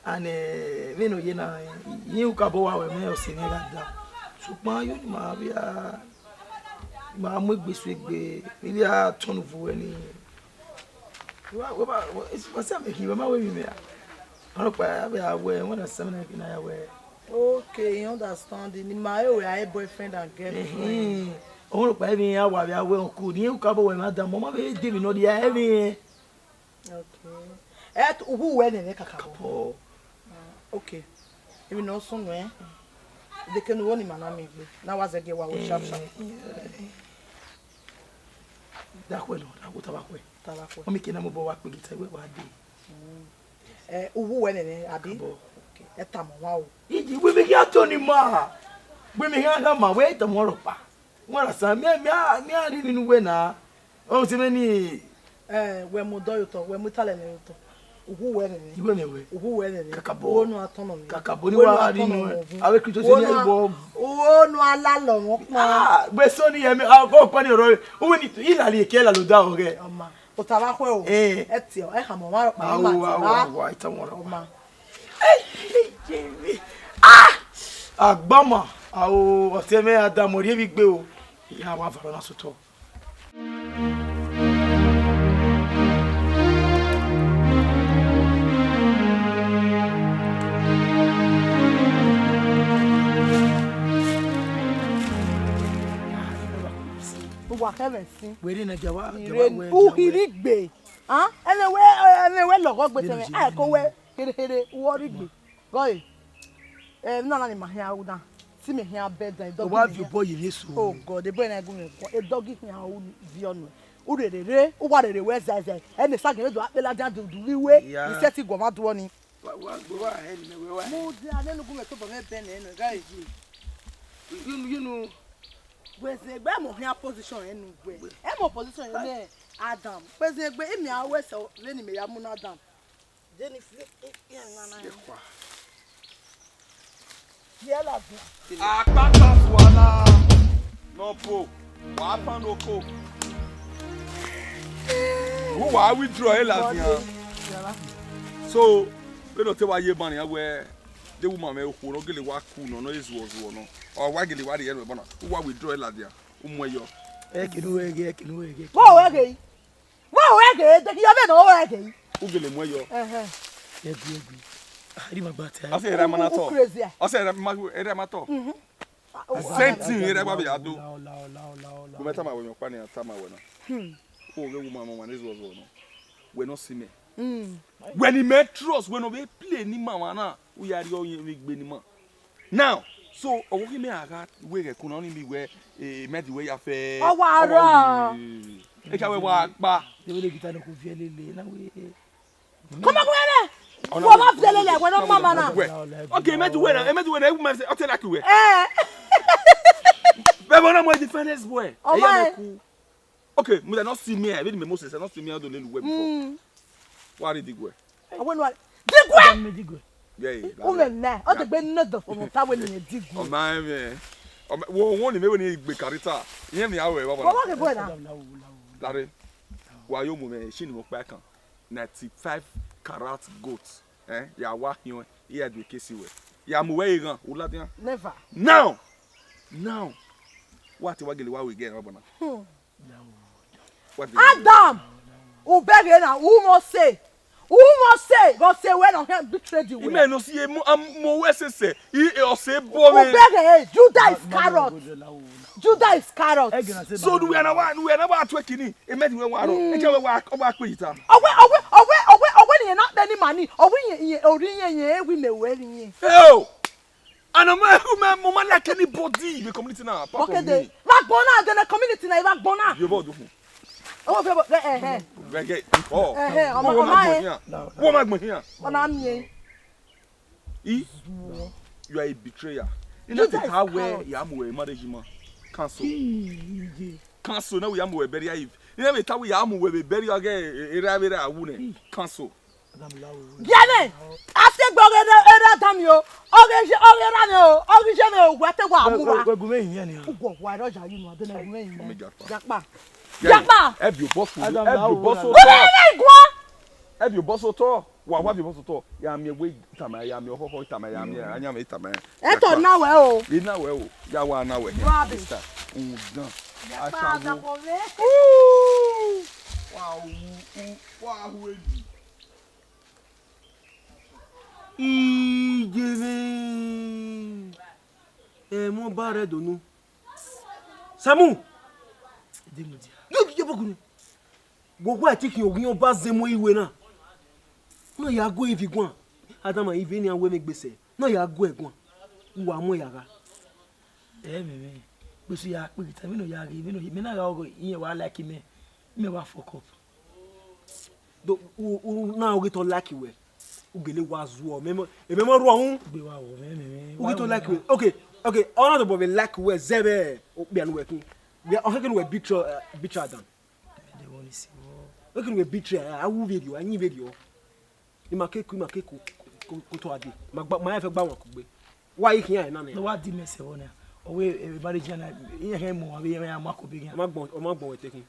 And, eh, vbene ọ ye na, eh, I ukabọ wa wẹ mwẹ ọse mwẹ gha da. Sokpan, yo ni ma vbe a, ma mu egbe su egbe, vbe a tọn uvu wẹ ni. Wa, wa, wa, wa, wa sa mẹ khin, wa ma wẹ emwi mẹ a. Ọrọkpa ya vbe a wẹ, wẹ na sa mẹ na khin na ya wẹ. Okay, I understand. Ni ma he wẹ a boyfriend and girlfriend. Ehun. Ọrọkpa emwi ya wa vbe a wẹ uncle, ni ukabọ wẹ ma da, mo ma vbe de emwi nọ dia emwi. Okay. Ẹ, uwu wẹ nene kakabọ. Kakabọ. Ah, okay. Emwi ne ọ sunu ẹn. Deke ne uwẹ ni ma na miẹn egbe. Na wa zẹgiẹ wa wẹ sharp sharp. Eh, da khuẹ nọ, da khuẹ, ta vba khuẹ. Ta vba khuẹ. Ọ miẹn ke na mobọ wa kpe guitar wẹ wa dee. Mm. Eh, uwu wẹ nene, abi? Kakabọ. Okay. Ẹ tama ọmwa o. Iji, wẹ mẹ khian tọn ni ma. Wẹ mẹ khian gha ma, wẹ tama ọrọkpa. Wẹ ra sa, mẹ, mẹ a, mẹ a rhie emwi ne uwẹ na. Ọ sẹ mẹ ni. Eh, wẹ mu odọ ye otọ, wẹ mu italẹ nẹ ye otọ. Uwu wẹ nene. Iwẹ mẹ wẹ. Uwu wẹ nene. Kakabọ. Uwu onu atọn nọ mẹ. Kakabọ ni wa ri nu. Avbe Kristo se ni ẹbọ. Uwu onu alalọ wọn kpa. Ah, gbe so ni ẹmẹ, a ko pa ni ọrọ. Uwe ni ilali ke ilalo da ọghẹ. Ọma. Ota vba khuẹ o. Eh. Ẹ tiọ, ẹ hamọ ọmwa rọkpa ni ma ti ra. Awa, awa, awa, ita wọn rọkpa. Ọma. Ah! Agbọmọ, ao, ọtẹn mwẹ Adam, ọ rhie vbe igbe o. Iya wa vọrọ na sotọ. Uwa khẹ mwẹ sin. Wẹ rre ne a gia wa, gia wa wẹ, gia wẹ. Uhiri gbe. Ah, ẹmwẹ wẹ, ẹmwẹ wẹ lọghọ gbe tẹmwẹ. Ai, ko wẹ, here, here, uwọ rhie gbe. Gọe. Eh, na na ni ma hian ru na. Si mẹ hian bẹdan, edọgi. Wa viọ obọ ye ne eso. Oh God, ebo na gu mẹ kọ. Edọgi hian ru viọ nuẹ. U rere re, u wa rere wẹ zae zae. Ẹ ne sa gele do akpela dia dudu vbe iwe. Iya. Isẹ ti guọmwa duọ ni. Wa, wa, gbe wa hẹ ni mẹ wẹ wa. Mu dia ne nugu mẹ tobọ mwẹ bẹn nẹ nọ, guys. Yunu, yunu. Wẹ zẹ gbe mọ hian position ẹ nu wẹ. Ẹ mọ position ẹ nẹ Adam. Wẹ zẹ gbe imi a wẹ sẹ vbe ni mẹ ya mu na Adam. Jennifer, eh, eh, na, na. Siekwa. Ye la gun. Akpata suala nọ po, wa pan oko. Who wa withdraw e ladian. So, we no te wa ye ban ya wẹ, de woman mẹ okhuo nọ gele wa ku nọ, nọ ezuọ zuọ nọ. Ọ wa gele wa rhie ẹre ẹbọ na. Who wa withdraw e ladian. U mu ẹyọ. Ẹ kenu wẹ ghe, ẹ kenu wẹ ghe. Wọ wẹ ghe. Wẹ ore ghe, de ki yọ vbene ọ ore ghe. U gele mu ẹyọ. Ẹhẹn. Ẹgui, ẹgui. Ah, ri ma gba te. Ọ sẹ erha ma na tọ. U crazy, eh? Ọ sẹ erha ma, erha ma tọ. Mhm. Same thing, erha gba bẹ ya do. Lao, lao, lao, lao, lao. Gu mẹ tama wẹ, mẹ ọkpa ni a tama wẹ na. Hmm. Wẹ ọghe woman, woman, this was one. Wẹ nọ si mẹ. Hmm. Wẹ ni mẹ trust, wẹ nọ vbe play ni ma mwa na, u ya rhie ọyẹnmwẹ egbe ni ma. Now, so, ọ wẹ ghi mẹ a gha wẹ ghẹ kun na, ọnii miẹn wẹ, eh, mẹ di wẹ ya fẹ. Ọ wa rọ. Ẹ ka wẹ wa kpa. De wẹ le guitar nọ ko viẹ lele, na wẹ. Kọmọ gun ẹrẹ. Wọ ma viẹ lele, wẹ nọ mama na. Wẹ. Okay, mẹ di wẹ na, mẹ di wẹ na, e wu mẹ se, ọ te like wẹ. Eh. Bẹ wẹ na mo the finest boy. Ọ ma. Okay, mu da nọ si mẹ, vbene mẹ Moses, nọ si mẹ, ọ do lele uwẹ before. Mm. Wa rhie diguẹ. Awe nu a-, diguẹ! Ọmọ mi diguẹ. Yeah, yeah, u mẹ nẹ, ọ degbe ne dọ fọmọ ta wẹ ne diguẹ. Ọ ma mẹ. Ọ ma, wo, wo ni mẹ wẹ ni gbe karita. Iye mi a wẹ baba. Wo wa ke boy na. Lare. Wa yo mu mẹ, shi ni mo pa kan. Ninety-five carat gold. Eh, ya wa hiọn, ya do kesi wẹ. Ya mu wẹ ighan, u ladian. Never. Now, now, wa te wa gele wa wẹ igẹ baba na. Hmm. Adam, u bẹghe na, u mọ se, u mọ se, gọ se wẹ na, hẹn betrayed wẹ. Imẹ no si emu, am-, mo wẹ sese, i, e, ọ se bọ mẹ. U bẹghe, Judas Iscariot. Judas Iscariot. So do we na wa, we na wa twe kini, e me di we wa ro. Mm. E ke we wa, wa kpe ita. Ọwẹ, ọwẹ, ọwẹ, ọwẹ, ọwẹ ni na bẹ ni mani, ọwẹ yẹn, yẹn, ori yẹn, yẹn, ewi mẹ wẹ ni yẹn. Hey! And I'm, I'm, I'm, I'm like anybody in the community now, apart from me. Wa gbọn na, the community na, wa gbọn na. Yo, bo, do. Oh, okay, but, eh, eh. Wẹ ghe, oh. Eh, eh, ọmọ, ọmọ, eh. Wo ma gbọn hian. Ọna mi, eh. I, you are a betrayer. You know how where ya mu we marriage man. Cancel. Cancel, na wẹ ya mu wẹ burial eve. Ina vbe ta wẹ ya mu wẹ vbe burial ghe, era vbe ra wu nẹ. Cancel. Bianẹ, a si egbe ọghe erha, erha dan mi o, ọghe iye, ọghe erha mwẹ o, ọghe iye mwẹ o, wa te wa mu ra. Wẹ gu mwẹ hin yan nia. Ugbọ wa rọ ya yu nu, adẹ na gu mwẹ hin yan. Jakpa. Jakpa. Ẹ bi obọ fo, ẹ bi obọ so tọ. Ẹ bi obọ so tọ. Wa wa bi obọ so tọ. Ya miẹn wẹ tama, ya miẹn ọkhọkhọ tama, ya miẹn ayanmwẹ tama. Ẹ tọ na wẹ o. Ina wẹ o. Ya wa na wẹ. Rubbish. Sister. Undan. Jakpa. Asawo. Wa wu, wa hu eni. Ijevbe. Ẹmwẹ ọba rre donu. Samu. Yo, yo, yo, bọgunu. Wo wa ẹtin khian, oghian ọba zẹ mu iwe na. Na ya gu evi guan. Adama, ive nian wẹ mẹ gbe sẹ. Na ya gu ẹ guan. Uwa mu ya gha. Ẹ mẹ mẹ. Gbe su ya kpe ta, vbene ọ ya ghe, vbene ọ, mẹ na gha ọghe, iran wa like mẹ. Mẹ wa fuck up. Do, u, u, na u ghi tọ like wẹ. U gele wa zuọ, mẹ mọ, e mẹ mọ ruọ hu. Gbe wa wo, mẹ, mẹ, mẹ. U ghi tọ like wẹ. Okay, okay, ọ na tobọ vbe like wẹ, zẹ vbe okpia nu wẹ kin. Wẹ, ọ khin wẹ beat, eh, beat dan. Mẹ de wọ ni si wọ. Ọ khin wẹ beat, eh, a wu vberriọ, a yin vberriọ. I ma ke ku, i ma ke ku, ku, ku tọ a de. Ma gba, ma ya fẹ gba wọn kugbe. Wa i khian na nẹ. No, wa di mẹ sẹ vbọ na. Ọ wẹ, eh, marriage na, iran khian mu, avbe iran ma ko be khian. Ọ ma gbọn, ọ ma gbọn wẹ te khin.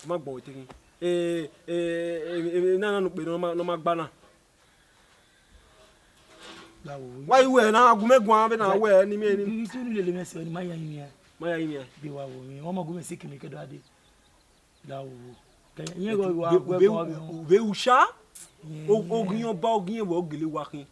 Ọ ma gbọn wẹ te khin. Eh, eh, eh, eh, na, na, no kpe, ne ọ ma, ne ọ ma gba na. Wa i wẹ na, gu mẹ guan vbe na wẹ ni mẹ ni. Ibi te unu lele mẹ sẹ, ni ma ya yin iran. Ma ya yin iran. Gbe wa wo mi, ọ ma gu mẹ si kini ke do a de. Da wo. Ke yin gho wa gbe gbe. Vbe usha? O, oghian ọba, oghian ẹvbo, ọ gele wa khin.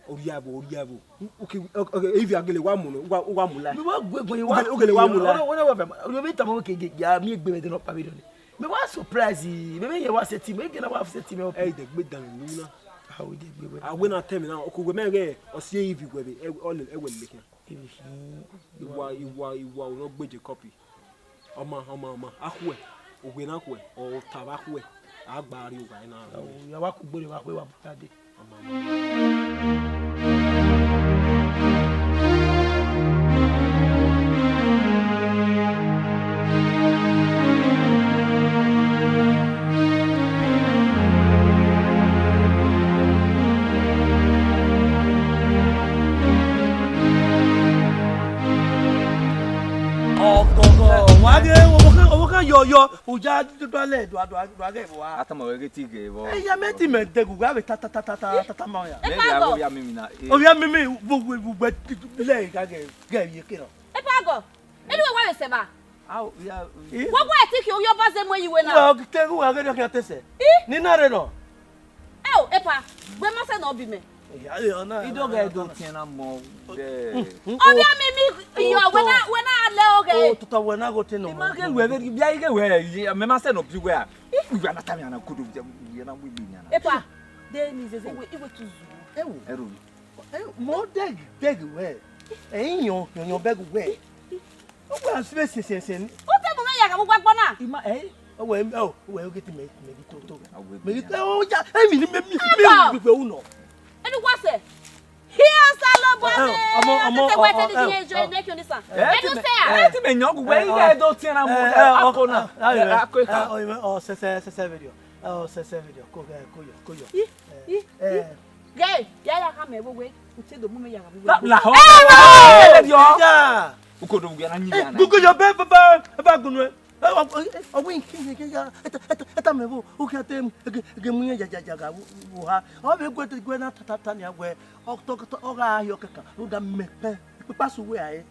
Oria ẹvbo, oria ẹvbo. U, u ke, o, o, evi a gele wa mu nọ, wa, wa mu la. Mi wa gu egbe wa. U gele, u gele wa mu la. Wọ́n, wọ́n, wọ́n, wọ́n, wọ́n, mi egbe mẹ de nọ pa mi dọ ni. Mi wa surprise, mi, mi yẹ wa sẹ ti mi, egbe na wa sẹ ti mi. Ẹ, i de gbe dan mi na. A, o de gbe wẹ. A wẹ na tẹ mi na, o ko wẹ mẹ ghe, ọ si evi wẹ vbe, ẹ, ọ le, ẹ wẹ le khian. Iwa, iwa, iwa, u nọ gbe Jacob. Ọ ma, ọ ma, ọ ma, a khuẹ, uwẹ na khuẹ, ọ ta vbe a khuẹ, a gba rrie ogha na. Ya wa kugbe rre vbe a khuẹ wa bu ta dee. Ọ ma, ọ ma. Ọgọgọ, wa ghe, ọvbokhan, ọvbokhan yọ, yọ, u ya do alẹ, do, do, do aghẹ vbe ua. A tama wẹ ghe te I ghe vbọ. Ẹ ya mẹ te mẹ dẹghe uwẹ, avbe ta, ta, ta, ta, ta, ta, ta ma ya. Mẹ gha wẹ ovbi amimi na, eh. Ovbi amimi, vbe, vbe, vbe, vbe, lẹ gha ghe, ghe ye ke nọ. Epa gọ, enu wẹ wa vbe sẹ evba? Ao, ya, eh? Wa wa ẹtin khian, ovbi ọba zẹ mu ẹre ye uwẹ na. Wa te ghe uwa ghe ne ọ khian te sẹ. Eh? Ni na rre nọ. Eo, epa, wẹ ma sẹ ne ọ bi mẹ. Ya, ya, na, I do na, ghẹ na, do na. Tiẹn na mọ dẹ. Ovbi amimi, iyo, wẹ na, wẹ na lẹ oghe. O, tota wẹ na gho te nọ. I ma ghe wẹ, vbe, bia i ghe wẹ, mẹ ma sẹ ne ọ bi wẹ a. I wẹ na ta mẹ ana kodo, wẹ na wi mi ana. Epa, de ni zeze, iwe, iwe tu zu. Ewu. Ẹro. Eh, mọ dẹghe, dẹghe wẹ. Ẹ i yọn, yọn, yọn bẹghe wẹ. Ọ wẹ a sẹ sẹ sẹ sẹ. U te mu mwẹ ya gha vbe uwu agbọn na. I ma, eh, ọ wẹ, ọ, ọ wẹ oge te mẹ, mẹ ghi to, to. Mẹ ghi to, ọ ya, emi ni mẹ, mi, mi, mi, mi, mi, u nọ. Enu wa sẹ. Hia Osanobua mẹ. Ọmọ, ọmọ, tete wẹ ọ, tete ọ, di ye ọ. Ne ki oni san. Eh, enu sẹ a. Eh, ti mẹ yọn gu wẹ, eh, i ghe do tiẹn na mu, eh, eh, ọ, ako na. Ah, ah, eh, ako ka. Ah, ọ, ọ, sẹ, sẹ, sẹ, sẹ video. Ọ, sẹ, sẹ video. Ko, eh, ko yọ, ko yọ. Ih, ih, ih. Ghe, ya ya kha mẹ vbe uwe, u te do mu mẹ ya gha vbe uwe. La, la, ho. Eh, eh, eh, eh, yo. Ja. U ko do wu ya na yin ya na. Gugu yo be, be, be, be gunu. Eh, ọ, ọ, ọ, wẹ ki, ki, ki, ya, eta, eta, eta mẹ vbo, u khian te, ege, ege mu ya, ya, ya, ya gha vbe, vbe oha. Ọ vbe gu ẹdẹ, gu ẹdẹ na ta, ta, ta nia wẹ, ọ tọ, tọ, ọ gha hia ọkẹkan, rhunmwuda mẹ pẹ, ikpikpa sẹ uwẹ rae.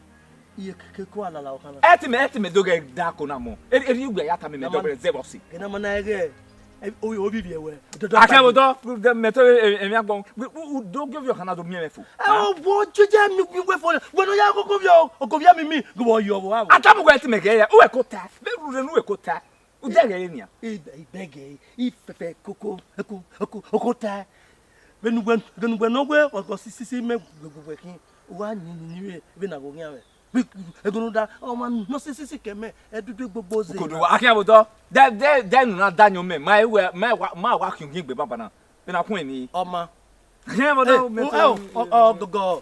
Iye keke ko alala ọkhan na. Ẹ ti mẹ, ẹ ti mẹ do ghẹ da ko na mọ. Eri, eri ugbẹ ya ta mẹ, mẹ dọgbẹrẹ zẹ vbọ si. Ena ma na ẹghẹ, o, o vivi ẹwẹ. Akẹ bo dọ, mẹ to emwi agbọn. U do gbe ovbi ọkhan na do miẹn mẹ fo. Ẹ o, wo jeje mi, mi wẹ fo. Wẹ no ya gogo ovbi, ogo ovbi mi mi, gbe wo yọ vbo avo. Ata mu wẹ ti mẹ gẹ ya. U wẹ ko ta. Be ru re nu wẹ ko ta. U dẹ gẹ nian. I, i bẹgẹ, i fẹfẹ koko, koko, koko, koko ta. Vbene uwẹ, vbene uwẹ ne ọ wẹ ọgọ sisisi mẹ wẹ, wẹ, wẹ khin, u gha yin, yin, yin vbe, vbene a ghe oghian mwẹ. Vbe, ego ne u da, ọ ma nọ sisisi kẹ mẹ, ẹdudu gbogbo ze. Kodo, akhian vbo dọ, dẹ, dẹ, dẹ enu na da yan mẹ, ma wẹ, ma wa, ma wa khian oghian egbe banbanna. Vbene a khuẹn ni. Ọ ma. Akhian vbo dọ, eh, mẹ o, to, eh, o, ọ, ọ, gọgọ.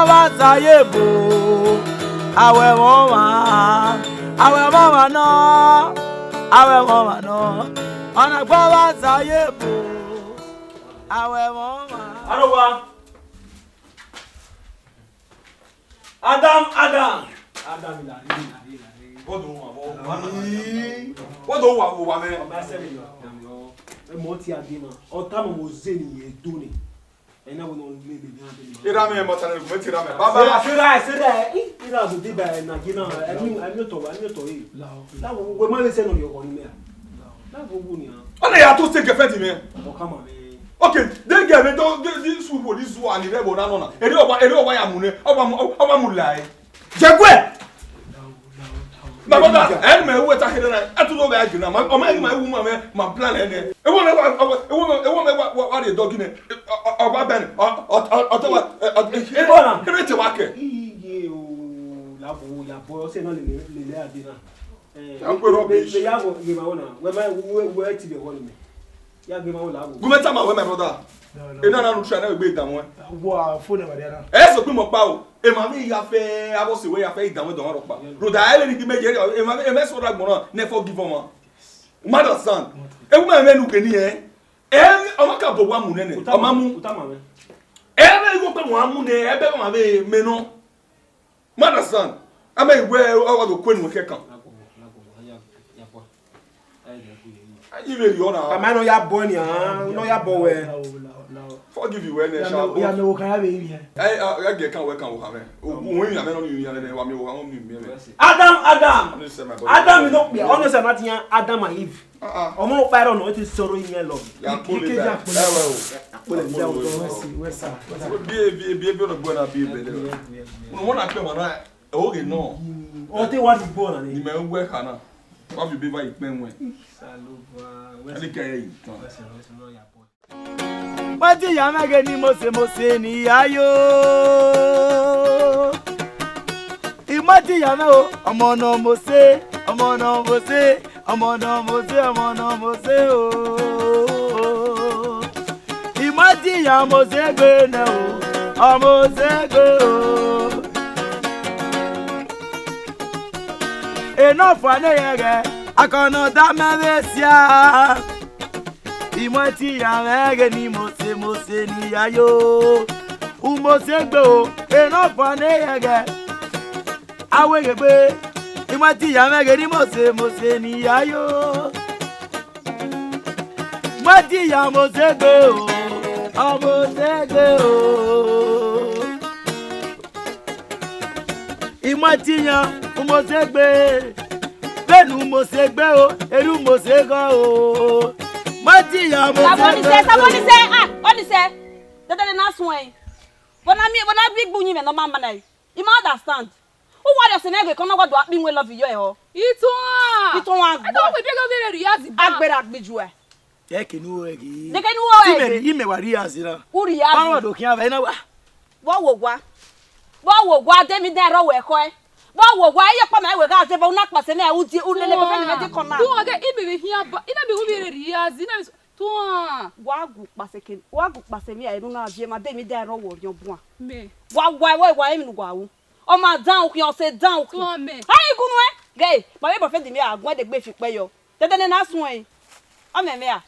ọmwa za ye ebo, a wẹ mwẹ ọmwa, a wẹ mwẹ ọmwa nọ, a wẹ mwẹ ọmwa nọ. Ọ na gbe ọmwa za ye ebo, a wẹ mwẹ ọmwa. Arowa. Adam, Adam. Adam, la re, la re, la re. What do you want? What do you want? What do you want? Ọba sẹ mi yọ, Adam yọ. Ẹ mọ ti a di ma. Ọ ta mọ mo ze ni ye do ni. Ẹ na wo no le le ni a di ma. Ira mẹ, mo ta ne mo ti ra mẹ. Baba. Sira, sira, sira. Ira do di ba na gi na. Ẹ mi, ẹ mi to wa, ẹ mi to yi. La wo we ma le se no yo ko ni mẹ. Na vbe owu nian? Ọ na ya to se girlfriend mẹ. Ọmọ kama vbe. Okay, de girl vbe do, de, this fool, this one, ni vbe bo na nọ na. Ere ọwa, ere ọwa ya mu nẹ, ọwa mu, ọwa mu la ẹ. Jẹguẹ! My brother, ẹ ni mẹ wu ẹta kherhe na, ẹ tu do vbe a gina, ma, ọmọ ẹ ni ma wu ma mẹ, ma plan ẹ nẹ. Ewu mẹ wa, ewu mẹ, ewu mẹ wa, wa, wa rhie dọgi nẹ. Ọ, ọ, ọba bẹn, ọ, ọ, ọ, ọ, tọ wa, ẹ, ọ, ẹ, Ibo na? Kherhe te wa kẹ. Iye o, la bo, ya bo, ọ sẹ na lele, lele a gina. Eh, ya kue rubbish. Me, me ya vọ, ye ma wọ na. Wẹ ma, wẹ, wẹ ti vbe wọ ni mẹ. Ya gbe ma wọ la wo. Gu mẹ tama wẹ, my brother. No, no. Ena na nu try na egbe idamu ẹ. Wa phone ẹ wa dia na. Ẹ sọ gbe mọ kpa o. Emwa vbe ya fẹ, avọ se wẹ ya fẹ idamu ẹdọ ọmwa rhọkpa. Rhoda, ẹ vbe ni gbe mẹ ye, emwa, emwa sọ ra gbọn na, ne forgive ọmwa. You understand? Ewu ma mẹ nu gbe ni ẹ. Ẹ, ọmwa ka bọ wa mu nene. Ọ ma mu. Uta ma mẹ. Ẹ vbe igho kpe wa mu nẹ, ẹ bẹ ọmwa vbe mẹ nọ. You understand? Ama iwẹ ọ wa do kue nu kẹkan. Ayi vbe rriọ na. Kama nọ ya bọ nian, nọ ya bọ wẹ. Forgive you, wẹ nẹ sha. Ya mẹ wo kan ya vbe ri yẹn. Ẹ, ẹ, ẹ gẹ kan wẹ kan wo kan mẹ. O, o yin ya mẹ nọ ni yin ya nẹ, wa mi wo kan mi mi mẹ. Adam, Adam. Ani sẹ my brother. Adam no kpia, ọni sẹ na tiyan Adam and Eve. Ah, ah. Ọmọ ọkpa ẹrọ nọ, ọ te sọrọ iyẹn lọ. Ya kpolo ibẹ. Ẹ wẹ o. Akpolo ibẹ o. Wẹ si, wẹ sa, wẹ sa. Bi, bi, bi, bi ọdọ gbọ na bi ibẹ lẹ. Mo na kpe ma na, o ghe nọ. Ọ te wa di gbọ na ni. Ni mẹ wẹ kha na. Wa fi be va ikpẹn wẹ. Salova, wẹ si. Ẹni kẹ ye itan. Wẹ si, wẹ si, wẹ ya bọ. Mati ya mẹ ghe ni Mose, Mose ni ya yo. Imati ya mẹ o, ọmọ nọ Mose, ọmọ nọ Mose, ọmọ nọ Mose, ọmọ nọ Mose o. Imati ya Mose gbe nẹ o, ọ Mose gbe o. Enọfua ne yẹghẹ, akọnọ da mẹ vbe sia. Imati ya mẹ ghe ni Mose, Mose ni ya yo. U Mose gbe o, enọfua ne yẹghẹ. Awe ghe gbe, Imati ya mẹ ghe ni Mose, Mose ni ya yo. Imati ya Mose gbe o, ọ Mose gbe o. Imati ya, u Mose gbe. Vbene u Mose gbe o, ere u Mose ghọ o. Imati ya Mose gbe o. Sabonise, Sabonise, ah, Sabonise. Dede ne na suẹn. Vbọ na miẹn, vbọ na bi gbe uyinmwẹ ne ọ ma ma na. I ma understand. U wa rhie ọse ne ẹghẹ kan ne ọ wa do akpi iwẹn love yọ ẹhọ. Ituan. Ituan. Ẹ tọ wẹ bi ẹghẹ ovbi rre rhie azi ba. Agbera gbiju ẹ. Ẹ ke nu ẹghẹ. Neke nu ẹghẹ. Imẹ, imẹ wa rhie azi na. U rhie azi. Wa do khian vbe na wa. Vbọ wo wa. Vbọ wo wa de mi de ẹrọ wẹ ẹkọ ẹ. Vbọ wo wa, iye ọkpa mẹ wẹ gha zẹ vbe una kpase nẹ u die, u lele vbe fẹn mẹ die kọ na. Tuan ghe, imẹ vbe khian ba, I na miẹn ovbi rre rhie azi, I na miẹn tuan. Wa gu kpase ke, wa gu kpase mi a, enu na viẹ ma de mi de ẹrọ wẹ orhiọn buan. Mẹ. Wa wa wa wa emwi ne uwa ru. Ọ ma dan ukhian, ọ sẹ dan ukhian. Tuan mẹ. A i gu nuẹn. Ghe, ma vbe boyfriend mẹ a, guan de gbe fi kpẹ yọ. Dede ne na suẹn. Ọ mẹ mẹ a.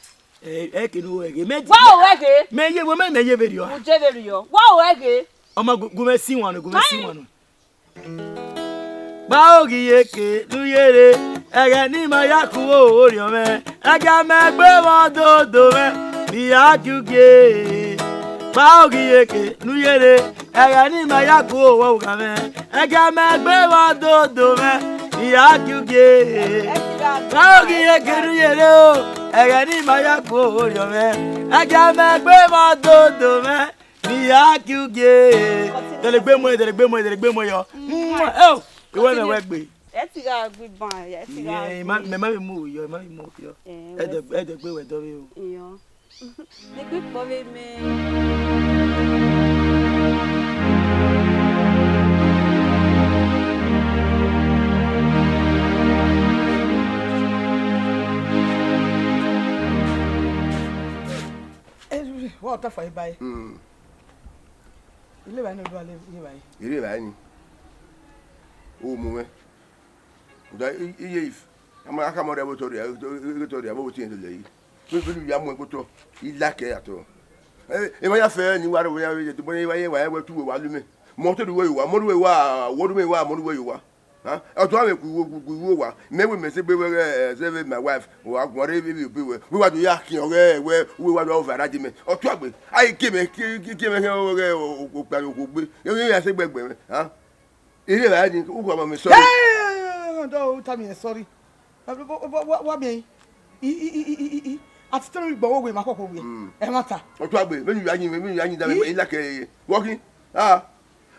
Ẹ, ẹ ke nu ẹghẹ, mẹ. Wa o ẹghẹ. Mẹ ye, wẹ mẹ, mẹ ye vberriọ. U je vberriọ. Wa o ẹghẹ. Ọ ma gu, gu mẹ si wan nọ, gu mẹ si wan nọ. Gba oghi eke ne u yere, ẹghẹ ne ima ya ku orhiọn mwẹ, ẹgia mẹ gbe mwẹ ọdodo mwẹ, ne I ya gie ugie. Gba oghi eke ne u yere, ẹghẹ ne ima ya ku owẹ ugha mwẹ, ẹgia mẹ gbe mwẹ ọdodo mwẹ, ne I ya gie ugie. Gba oghi eke ne u yere o, ẹghẹ ne ima ya ku orhiọn mwẹ, ẹgia mẹ gbe mwẹ ọdodo mwẹ, Ìyá kí u gé. Dẹlegbe mọ, dẹlegbe mọ, dẹlegbe mọ yọ. Mwah. Oh, ìwọ na wẹ gbe. Ẹ ti gha gbe ban, ẹ ti gha Yeah, gbe. ma, mẹ ma vbe mu yọ, mẹ ma vbe mu yọ. Eh, Ẹ dẹ, wẹ ẹ dẹ gbe wẹ dọ vbe o. Iyọ. Nekpikpọ vbe mẹ. Ẹ, wa ọta fa iba ẹre. Mm. Ile evbare ne ọ do a le ye evbare. Ile evbare ni. O mu mwẹ. Ọda iye if. Ama aka mọ rẹ vbe otọ rhia, otọ rhia, vbe otọ rhia yi. Vbe vbe ya mu ẹn kpotọ. I like ẹ at all. Eh, emwa ya fẹ ni wa rẹ ya vbe tobọ ya wa ye wa wẹ tu wa lu mẹ. Mọ te du we wa, mo du we wa, wo du me wa, mo du we wa. Ha? Ọtọ amẹ ku wo ku wo wa. Mẹ we mẹ se gbe wẹ eh, se vbe my wife. Wa guan re bi bi bi we. We wa do ya kian ọghẹ wẹ, we wa do over radi mẹ. Ọtọ agbe. Ai ke mẹ ke ke ke mẹ ke ọghẹ o o kpa o gbe. Ye ye ya se gbẹgbẹ mẹ. Ha? Ire ra ni, u gha ma mẹ sorry. Hey, no, tell me sorry. Wa wa wa wa mi. I i i i i i. Ati tell me gbo we ma koko we. Mm. Ẹ ma ta. Ọtọ agbe, me you ya yin, me you ya yin da me I like e. Working. Ah.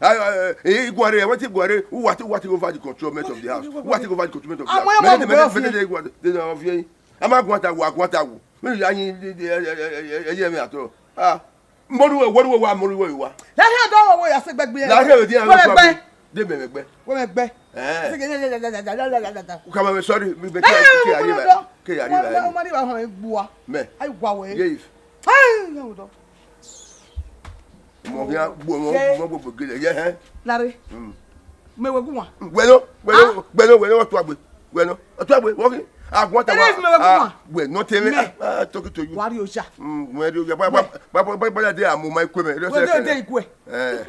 Ah, eh, eh, iguare, what iguare? Who what what take over the control of the house? Who what take over the control of the house? Àwọn ọmọ Many ọgbẹ́ many ọ̀fìn. many dey iguare. They are of ye. A ma guan ta wo, a guan ta wo. Me you ya yin, eh, eh, eh, eh, eh, eh, me at all. Ah. Mo ru we, wo ru we wa, mo ru we wa. Lẹ́yìn ọ̀dọ́ wo wo ya se gbẹgbẹ. Na ke we dia Wọ́n we gbẹ. De me me gbe. Wọ́n gbẹ. Eh. Ṣé kí ẹ yàtàtàtàtàtàtà. Ka ma me sorry, me be Ẹ ke ke ẹ ari wọ́n ba. lọ. Ke ari Wọ́n ba. Wọ́n ba. Wọ́n ní bá hàn gbua. Me. Ayi wa wẹ̀. Yes. Ẹ yẹ wọ́n dọ̀. Mo ya gbo mo Ṣé- mo gbo gele. Ye he. Láre. Mm. Mẹ wẹ̀ gùn wa. Wẹ̀nọ, wẹ̀nọ, wẹ̀nọ, wẹ̀nọ, ọtọ agbe. Wẹ̀nọ, ọtọ agbe, wọ́n kì. Agbọn ta Ẹ wa. lẹ́sìn mẹ wẹ̀ gùn wa. Wẹ̀nọ tẹ̀lé. Mẹ. Ah, talking to you. Wà á rí ọjà. Mm, wẹ̀nọ, ya, ba, ba, Wẹ̀. ba, ba, ba, ba, de àmú ma ikú mẹ. Wọ́n ti lọ dé ikú ẹ̀. Eh.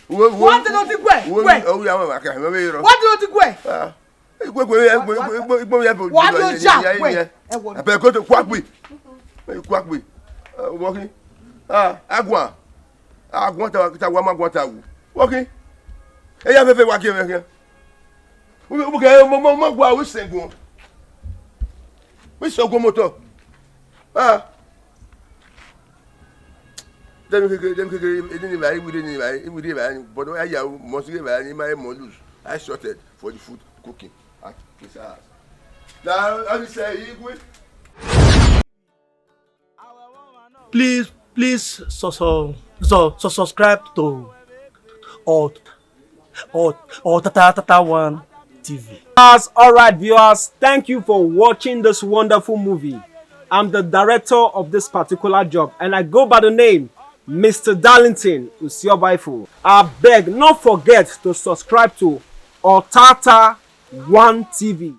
Wo, wo. Wọ́n ti lọ sí ikú ẹ̀. Wo, Wẹ̀. oh, ya, wa, ka, me, me, ro. Wọ́n ti lọ sí ikú ẹ̀. Ah. Ikú, ikú, ikú, Wà á rí ọjà. Wẹ̀. Ẹ wọ̀. Abẹ ko to kwa gbe. Kwa gbe. Wọ́n kì. Ah, agbọn. Agbọn ta, ta wa ma gbọn ta wu. Wọ́n kì. Ẹ ya fẹ́fẹ́ wa kí ẹ mẹ kí. Umu kẹ mo mo mo gua wi sẹnguọn. Wi sẹnguọn motọ. Ah. Dẹmi keke dẹmi keke eni ni ba iwiri ni ba iwiri ba ni but I ya mo si ba ni ma mo lose. I sorted for the food cooking at his house. Now, I say igwe. Please, please, so, so, so, so subscribe to or or or Tata Tata One T V. As all right, viewers, thank you for watching this wonderful movie. I'm the director of this particular job, and I go by the name Mister Darlington Usiobaifo. I beg, not forget to subscribe to Otata One T V.